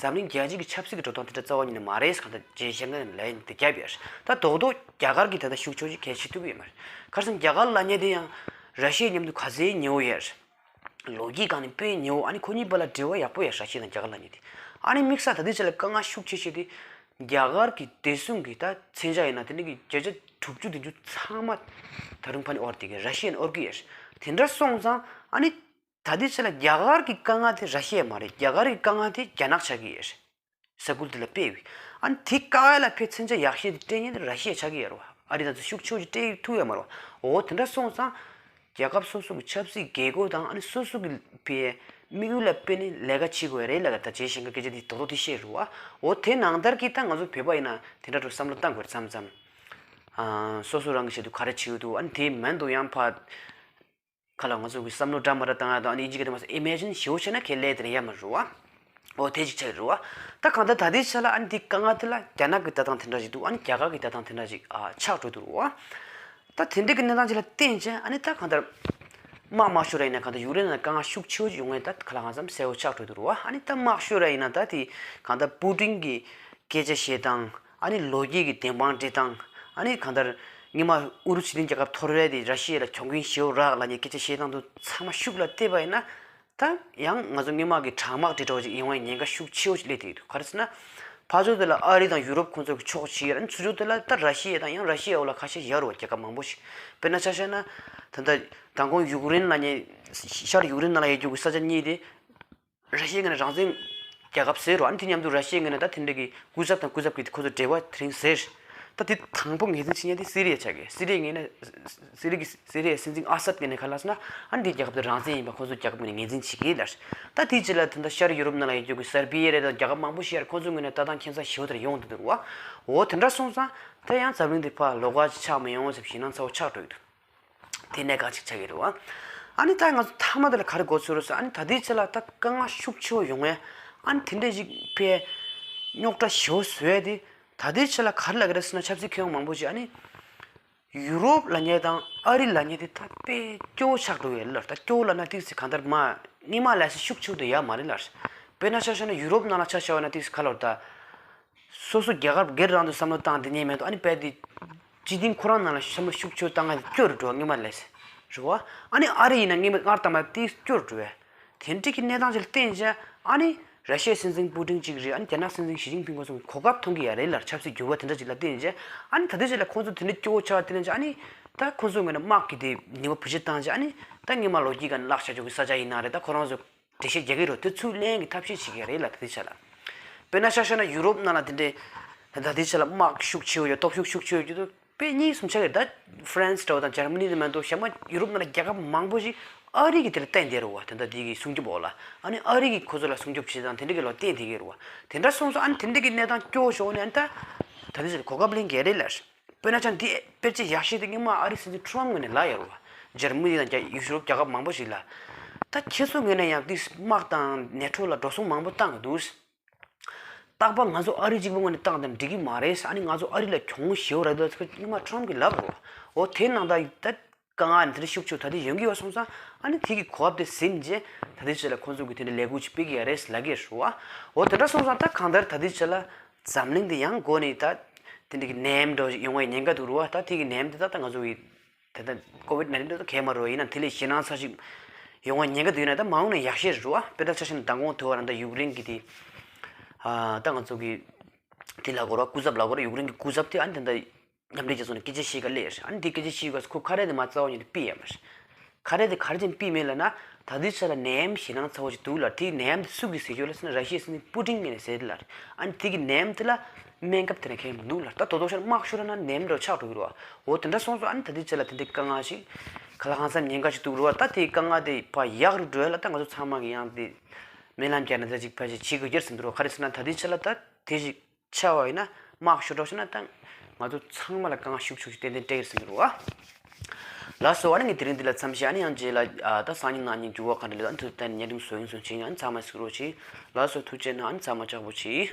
འཛམ་གླིང་རྒྱལ་སྤྱི་གི་ཆབ་སྲིད་ཀྱི་འགྲོ་སྟངས་དེ་འདྲ་རྩ་བ་ཉིད་ནས་མ་རེད་ཟེར་གང་ལྟར་རྗེས་བཞག་མཁན་ལ་ཡིན་དེ་རྒྱབ་ཡོད། ད་རྡོག་རྡོག་རྒྱ་གར་གྱི་ད་ལྟ་ཤུགས་ཕྱོགས་ཅིག་གལ་ཆེ་ཐུབ་ཀྱི་ཡོད་མ་རེད། ག་རེ་ཟེར་ན་རྒྱ་གར་ལབ་མཁན་དེ་ཡང་ར་ཤི་ཡའི་མཉམ་དུ་ག་ཚོད་ཉེ་བོ་ཡོད། ལོ་རྒྱུས་སྒང་ནས་དཔེ་ཉེ་བོ། ཨ་ནི་ཁོ་གཉིས་བར་ལ་འབྲེལ་བ་ཡག་པོ་ཡོད། ར་ཤི་ཡ་དང་རྒྱ་གར་ལབ་མཁན་དེ། ཨ་ནི་དམིགས་བསལ་ད་ལྟའི་ཆ་ལ་དཀའ་ངལ་ཤུགས་ཆེ་ཤོས་དེ་རྒྱ་གར་གྱི་བདེ་སྲུང་གི་ད་མཚོན་ཆ་ཡིན་ན་དེ་འདྲ་གི་བརྒྱ་ཆ་དྲུག་ཅུ་བདུན་ཅུ་ཚང་མ་ད་རུང་ཕར་ནས་དབོར་བསྡད་ཀྱི་ར་ཤི་ཡ་ནས་དབོར་གྱི་ཡོད། དེ་འདྲ་སོང་ཙང་ཨ་ནི་ད་ལྟའི་ཆ་ལ་རྒྱ་གར་གྱི་དཀའ་ངལ་དེ་ར་ཤི་ཡ་མ་རེད། རྒྱ་གར་གྱི་དཀའ་ངལ་དེ་རྒྱ་ནག་ཆགས་ཀྱི་ཡོད། ས་ཁུལ་དེ་ལ་སྤེལ་བའི། ཨ་ནི་དེ་བཀག་ཡ་ལ་ཕར་མཚོན་ཆ་ཡག་ཤོས་དེ་སྤྲད་མཁན་དེ་ར་ཤི་ཡ་ཆགས་ཀྱི་ཡོད་རེད་བ། ཨ་རི་དང་ཚོ་ཤུགས་ཆེ་བོ་ཅིག་སྤྲད་ཐུབ་ཡོད་མ་རེད་བ། འོ་དེ་འདྲ་སོང་ཙང་རྒྱལ་ཁབ་སོ་སོ་གི་ཆབ་སྲིད་དགོས་མཁོ་དང་ཨ་ནི་སོ་སོ་གི་ཕར་དམིགས་ཡུལ་ལ་དཔག་ནས་ལས་ཀ་བྱེད་དགོས་རེད་ལབ། ད་རྗེས་བཞག་མཁན་སྐད་ཆ་དེ་རྡོག་རྡོག་དེ་བཤད་རེད་བ། འོ་དེ་ནང་ལྟར་གྱི་ད་ང་ཚོ་བོད་པ་ཡིན་ན་དེ་འདྲ་འདྲ་བསམ་བློ་བཏང་དགོས་རེད་མཚམས་མཚམས། ཨ། སོ་སོ་རང་གི་ཆེད་དུ་ག་རེ་བྱེད་ཀྱི་འདུག་ཨ་ནི་དེ་མིན་དུ་ཡང་ཕར་ཁ་ལ་ང་ཚོ་གི་བསམ་བློ་འདྲ་མི་འདྲ་བཏང་ཡ་དང་། ཨ་ནི་ཨིན་ཇི་སྐད་དུ་མ་ཟད་ཨི་མེ་ཇིན་ཞེ་པོ་བྱས་ན་ཁས་ལེན་དེ་ནས་ཡ་མ་རུ་བ། འོ་དེ་ཅིག་ཆགས་ཀྱི་རེད་བ། ད་གང་ལྟར་ད་ལྟའི་ཆ་ལ་ཨ་ནི་དེ་དཀའ་ངལ་དེ་ལ་རྒྱ་ནག་གི་ལྟ་སྟངས་དེ་འདྲ་ཞིག་འདུག་ཨ་ནི་རྒྱ་གར་གི་ལྟ་སྟངས་དེ་འདྲ་ཞིག་ཨ་ཆགས་འགྲོ་འདུག་རེད་བ། ད་དེ་འདྲ་གི་གནས་སྟངས་ཅིག་ལ་བརྟེན་བྱས་ཨ་ནི་ད་གང་ལྟར་དམག་དམག་ཤོར་ར་ཡིན་ན་གང་ལྟར་ཡུཀ་རེན་ལ་དཀའ་ངལ་ཤུགས་ཆེ་བོ་ཅིག་ཡོང་ངེས་ད་ཁ་ལ་གང་འཚམ་གསལ་བོ་ཆགས་འགྲོ་འདུག་རེད་བ། ཨ་ནི་ད་དམག་ཤོར་ར་ཡིན་ན་ད་དེ་གང་ལྟར་པུ་ཏིན་གི་སྐད་ཆ་བཤད་སྟངས། ཨ་ནི་ལོ་རྒྱུས་ཀྱི་བདེན་དཔང་སྤྲད་སྟངས། ཨ་ནི་གང་ལྟར་སྔོན་མ་ཨུ་རུ་སུའི་སྲིད་དོན་རྒྱལ་ཁབ་ཐོར་བའི་དེ་ར་ཤི་ཡ་ལ་གྱོང་གུན་ཞེ་པོ་རག་ལབ་མཁན་སྐད་ཆ་བཤད་སྟངས་དེ་ཚང་མ་ཤུགས་ལ་བལྟས་པ་ཡིན་ན། ད་ཡང་ང་ཚོ་སྔོན་མ་གི་གྲང་དམག་དེ་འདྲ་བོ་ཅིག་ཡོང་བའི་ཉེན་ཁ་ཤུགས་ཆེ་བོ་ཞིག་སླེབས་བསྡད་ཀྱི་འདུག་ག་རེ་ཟེར་ན། ཕར་ཕྱོགས་དེ་ལ་ཨ་རི་དང་ཡུ་རོབ་ཁོང་ཚོ་གི་ཕྱོགས་ཕྱེ་ཡ་རེད། ཨ་ནི་ཚུར་ཕྱོགས་དེ་ལ་ད་ར་ཤི་ཡ་དང་ཡང་ར་ཤི་ཡའི་འོག་ལ་ཁ་ཤས་ཡོད་རེད་བ། རྒྱལ་ཁབ་མང་པོ་ཞིག་དཔེར་ན་ཆ་བཞག་ན་ད་ལྟ་མདང་དགོང་ཡུཀ་རེན་ལབ་མཁན། ཤར་ཡུཀ་རེན་ནང་ལ་ཡོད་རྒྱུ་གི་ས་ཆ་གཉིས་དེ། ར་ཤི་ཡའི་ངོས་ནས་རང་བཙན་རྒྱལ་ཁབ་ཟེར་རོ། ཨ་ནི་དེ་མཉམ་དུ་ར་ཤི་ཡའི་ངོས་ནས་ད་དེ་འདྲ་གི་སྐུ་ཚབ་དང་སྐུ་ཚབ་ཀྱི་ཁོ་ཚོ་འབྲེལ་བ་དེ་རིང་ཟེར། ད་དེ་དང་པོ་ངོས་འཛིན་བྱེད་མཁན་དེ་སི་རི་ཡ་ཆགས་ཀྱི། སི་རི་ཡའི་ངོས་ནས་སི་རི་གི་སི་རི་ཡའི་སྲིད་འཛིན་ཨ་སད་ངོས་ནས་ག་ལབ་ཟེར་ན། ཨ་ནི་དེ་རྒྱལ་ཁབ་དེ་རང་བཙན་ཡིན་པ་ཁོ་ཚོ་རྒྱལ་ཁབ་ངོས་ནས་ངོས་འཛིན་བྱེད་ཀྱི་ལབ། ད་དེའི་རྗེས་ལ་ད་ལྟ་ཤར་ཡུ་རོབ་ནང་ལ་ཡོད་རྒྱུ་གི་སར་བྷི་ཡ་རེད་དང་རྒྱལ་ཁབ་མང་པོ་ཞིག་ཡར་ཁོ་ཚོའི་ངོས་ནས་ལྟ་སྟངས་ཁྱད་མཚར་ཞེ་པོ་དེ་འདྲ་ཡོང་བསྡད་འདུག་བ། འོ་དེ་འདྲ་སོང་ཙང་ད་ཡང་འཛམ་གླིང་འདི་ཕར་ལོགས་ཀ་ཅིག་ཆགས་མི་ཡོང་ཟེར་ཞེད་སྣང་ཚ་བོ་ཆགས་འགྲོ་གི་འདུག་དེ་གནད་འགག་ཅིག་ཆགས་ཀྱི་རེད་བ། ཨ་ནི་ད་ང་ཚོ་མཐའ་མ་དེ་ལ་ག་རེ་གོ་ཚོད་རེད་ཟེར། ཨ་ནི་ད་ལྟའི་ཆ་ལ་ད་དཀའ་ངལ་ཤུགས་ཆེ་བོ་ཡོང་ཡ། ཨ་ནི་དེ་འདྲ་ཞིག་ཕར་རྙོག་དྲ་ཞེ་པོ་བཟོ་ཡ་དེ། ད་ལྟའི་ཆ་ལ་ག་རེ་ལབ་ཀྱི་རེད་ཟེར་ན་ཆབ་སྲིད་མཁས་དབང་མང་པོ་ཞིག་ཨ་ནི་ཡུ་རོབ་ལབ་མཁན་དང་ཨ་རི་ལབ་མཁན་དེ་ད་དཔེ་སྐྱོ་བོ་ཆགས་འགྲོ་ཡ་ལ། ད་སྐྱོ་བོ་ལབ་ན་ཏོག་ཙམ་གང་ལྟར་མ་སྔོན་མ་ལབ་ས་ཤུགས་ཆེ་བོ་དེ་ཡོད་མ་རེད་ལ། དཔེར་ན་ཆ་བཞག་ན་ཡུ་རོབ་ནང་ལ་ཆ་བཞག་ན་ཏོག་ཙམ་ག་ལབ་ད། སོ་སོ་རྒྱལ་ཁབ་སྒེར་རང་དུ་བསམ་བློ་བཏང་དེ་ཉན་མེད་དོ། ཨ་ནི་དཔེ་དེ་སྤྱི་མཐུན་ཁོ་རང་ནང་ལ་བསམ་བློ་ཤུགས་ཆེ་བཏང་ཡ་དེ་སྐྱོ་རུ་འགྲོ་བ་སྔོན་མ་ལས་རེད་བ། ཨ་ནི་ཨ་རི་ཡིན་ན་སྔོན་མ་སྔར་དང་མ་དེ་སྐྱོ་རུ་འགྲོ་བས། དེ་འདྲ་གི་གནས་སྟངས་ཅིག་ལ་བརྟེན་བྱས་ཨ་ནི་ར་ཤི་ཡའི་སྲིད་འཛིན་པུ་ཏིན་གཅིག་རེད། ཨ་ནི་རྒྱ་ནག་སྲིད་འཛིན་ཞི་ཅིན་ཕིང་ཁོང་ཚོ་གོ་སྐབས་མཐོང་གི་ཡ་རེད་ལ། ཆབ་སྲིད་འགྱུར་བ་དེ་འདྲ་ཅིག་ལ་བརྟེན་བྱས་ཨ་ནི་ད་ལྟའི་ཆ་ལ་ཁོང་ཚོ་དེ་འདྲ་སྐྱོ་བོ་ཆགས་བསྡད་ན་བྱས་ཨ་ནི་ད་ཁོང་ཚོའི་ངོས་ནས་དམག་གི་དེ་ནུས་པ་བེད་སྤྱོད་བཏང་བྱས་ཨ་ནི་ད་སྔོན་མ་ལོ་རྒྱུས་སྒང་ནས་བརླག་བཞག་རྒྱུ་གི་ས་ཆ་ཡིན་ན་རེད། ད་ཁོ་རང་ཚོ་འགྲེལ་བཤད་རྒྱག་གི་རེད། དེ་ཚུར་ལེན་གྱི་ཐབས་ཤེས་བྱེད་ཀྱི་རེད་ལ། ད་ལྟའི་ཆ་ལ། དཔེར་ན་ཆ་བཞག་ན་ཡུ་རོབ་ནང་ལ་དེ་འདྲའི་ད་ལྟའི་ཆ་ལ་དམག་ཤུགས་ཆེ་བོ་ཡོད། སྟོབས་ཤུགས་ཤུགས་ཆེ་བོ་ཡོད་རྒྱུ་དེ་དཔེ་གཉིས་གསུམ་ཆགས་ཀྱི་རེད། ད་ཧྥ་རན་སི་འདྲ་བོ་དང་འཇར་མ་ནི་དེ་མ་གཏོགས་གཞན་པ་ཡུ་རོབ་ནང་ལ་རྒྱལ་ཁབ་མང་པོ་ཞིག་ཨ་རི་གི་དེ་ལ་བརྟེན་བསྡད་རེད་བ། དེ་འདྲ་དེ་གི་སྲུང་སྐྱོབ་འོག་ལ། ཨ་ནི་ཨ་རི་གིས་ཁོ་ཚོ་ལ་སྲུང་སྐྱོབ་བྱེད་སྟངས་དེ་འདྲ་གི་ལ་བརྟེན་བསྡད་ཀྱི་རེད་བ། དེ་འདྲ་སོང་ཙང་ཨ་ནི་དེ་འདྲ་གི་གནས་སྟངས་སྐྱོ་བོ་ཞིག་ནས་ཨ་ནི་ད་ད་ལྟའི་ཆ་ལ་གོ་སྐབས་ལེན་གྱི་རེད་ལ། དཔེར་ན་ཆ་འདི་དཔེར་བརྗོད་ཡག་ཤོས་དེ་སྔོན་མ་ཨ་རི་སྲིད་འཛིན་ཁྲོམ་ངོས་ནས་ལབ་ཡོད་རེད་བ། འཇར་མ་ནི་དང་རྒྱ་ཡུ་རོབ་རྒྱལ་ཁབ་མང་པོ་ཞིག་ལ། ད་ཁྱེད་ཚོ་ངོས་ནས་ཡང་དེ་དམག་དང་ནེ་ཊོ་ལ་འགྲོ་སོང་མང་པོ་བཏང་གི་འདུག་རྟག་པར་ང་ཚོ་ཨ་རི་གཅིག་པོ་ངོས་ནས་བཏང་དང་འགྲིག་གི་མ་རེད། ཨ་ནི་ང་ཚོ་ཨ་རི་ལ་གྱོང་ཞེ་པོ་རག་འདུག་ཟེར་སྔོན་མ་ཁྲོམ་གྱིས་ལབ་རེད་བ། འོ་དེ་ནང་ད་ད་དཀའ་ངལ་དེ་འདྲ་ཤུགས་ཆེ་ད་དེ་ཡོང་གི་ཡོད་སོང་ཙང་ཨ་ནི་དེ་གི་གོ་སྐབས་དེ་ཟིན་རྗེས་ད་ལྟའི་ཆ་ལ་ཁོང་ཚོ་གི་དེ་འདྲ་ལས་འགུལ་ཅིག་སྤེལ་གི་ཡ་རེད་ལབ་ཀྱི་རེད་བ། འོ་དེ་འདྲ་སོང་ཙང་ད་གང་ལྟར་ད་ལྟའི་ཆ་ལ་འཛམ་གླིང་འདི་ཡང་སྒོ་ནས་ད་དེ་འདྲ་གི་ནད་ཡམས་འདྲ་བོ་ཞིག་ཡོང་བའི་ཉེན་ཁ་འདུག་རེད་བ། ད་དེ་གི་ནད་ཡམས་དེ་ད་ད་ང་ཚོ་གི་ད་ལྟ་ཀོ་ཝིད་ནའིན་ཊིན་དེ་ད་གས་མ་རེད་བ། ཡིན་ན་དེ་ལས་ཞེད་སྣང་ཚ་ཞིག་ཡོང་བའི་ཉེན་ཁ་འདུག་ཡིན་ན་ད་མ་འོངས་ན་ཡག་ཤོས་རེད་བ། དཔེར་ན་ཆ་བཞག་ན་མདང་དགོང་དེ་བར་ད་ཡུཀ་རེན་གི་དེ་ཨ་ད་ང་ཚོ་གི་དེ་ལབ་དགོས་རེད་བ། སྐུ་ཚབ་ལབ་དགོས་རེད། ཡུཀ་རེན་གི་སྐུ་ཚབ་དེ་ཨ་ནི་ད་ལྟ་མཉམ་འབྲེལ་རྒྱལ་ཚོགས་ནས་སྐད་ཆ་བཤད་ག་སླེབས་ཡོད་རེད། ཨ་ནི་དེ་སྐད་ཆ་བཤད་དུས་སྐབས་སུ་ཁོ་ཁ་རས་དེ་མར་རྩ་བ་ཉིད་ནས་ཕུད་ཡོད་མ་རེད། ཁ་རས་དེ་ག་རེ་བྱས་ནས་ཕུད་མེད་ལབ་ན། ད་ལྟའི་ཆ་ལ་ནད་ཡམས་ཞེད་སྣང་ཚ་བོ་ཞིག་འདུག་ལ། དེའི་ནད་ཡམས་དེ་སུ་གིས་ཟེར་གྱི་ཡོད་ལབ་ཟེར་ན་ར་ཤི་ཡའི་སྲིད་འཛིན་པུ་ཏིན་ངོས་ནས་ཟེར་ལ། ཨ་ནི་དེ་གི་ནད་ཡམས་དེ་ལ་སྨན་ཁབ་དེ་འདྲ་གང་ཡང་མི་འདུག་ལ། ད་རྡོག་རྡོག་བཤད་ན་དམག་ཤོར་ན་ནད་ཡམས་འདྲ་བོ་ཆགས་འགྲོ་གི་རེད་བ། འོ་དེ་འདྲ་སོང་ཙང་ཨ་ནི་ད་ལྟའི་ཆ་ལ་དེ་འདྲའི་དཀའ་ངལ་ཞིག་ག་ལ་གང་འཚམ་ཉེན་ཁ་ཞིག་འདུག་རེད་བ། ད་དེའི་དཀའ་ངལ་དེ་ཕར་ཡག་རུ་འགྲོ་ཡ་ལ་ད་ང་ཚོ་ཚང་མ་གིས་ཡང་དེ་སྨོན་ལམ་རྒྱག་ན་ད་ཅིག་ཕར་ཅིག་བྱེད་དགོས་ཀྱི་རེད་བསམ་འདུག་རེད་བ། ག་རེ་ཟེར་ན་ད་ལྟའི་ཆ་ལ་ད་དེ་ཞིག་ཆགས་པ་ཡིན་ན་དམག་ཤོར་འགྲོ་ཤེ་ན་ད་ང་ཚོ་ཚང་མ་ལ་དཀའ་ངལ་ཤུགས་ཆེ་ཤོས་ཏན་ཏན་སྤྲད་ཀྱི་རེད་ཟེར་གྱི་རེད་བ། ལགས་སོ། ཨ་ནི་ངས་དེ་རིང་འདི་ལ་མཚམས་བཞག་ཨ་ནི་ཡང་རྗེས་ལ་ཨ་ད་སང་ཉིན་གནངས་ཉིན་འགྱུར་བ་ག་འདྲ་སླེབས་ཨ་ནི་དེ་ཚོ་ད་ནི་བརྙན་འཕྲིན་བཟོ་ཡིན་བཟོ་བྱེད་ཡིན། ཨ་ནི་ཚང་མ་གཟིགས་རོགས་གྱིས། ལགས་སོ། ཐུགས་རྗེ་གནང་། ཨ་ནི་ཚང་མ་ལྕགས་པོ་གྱིས།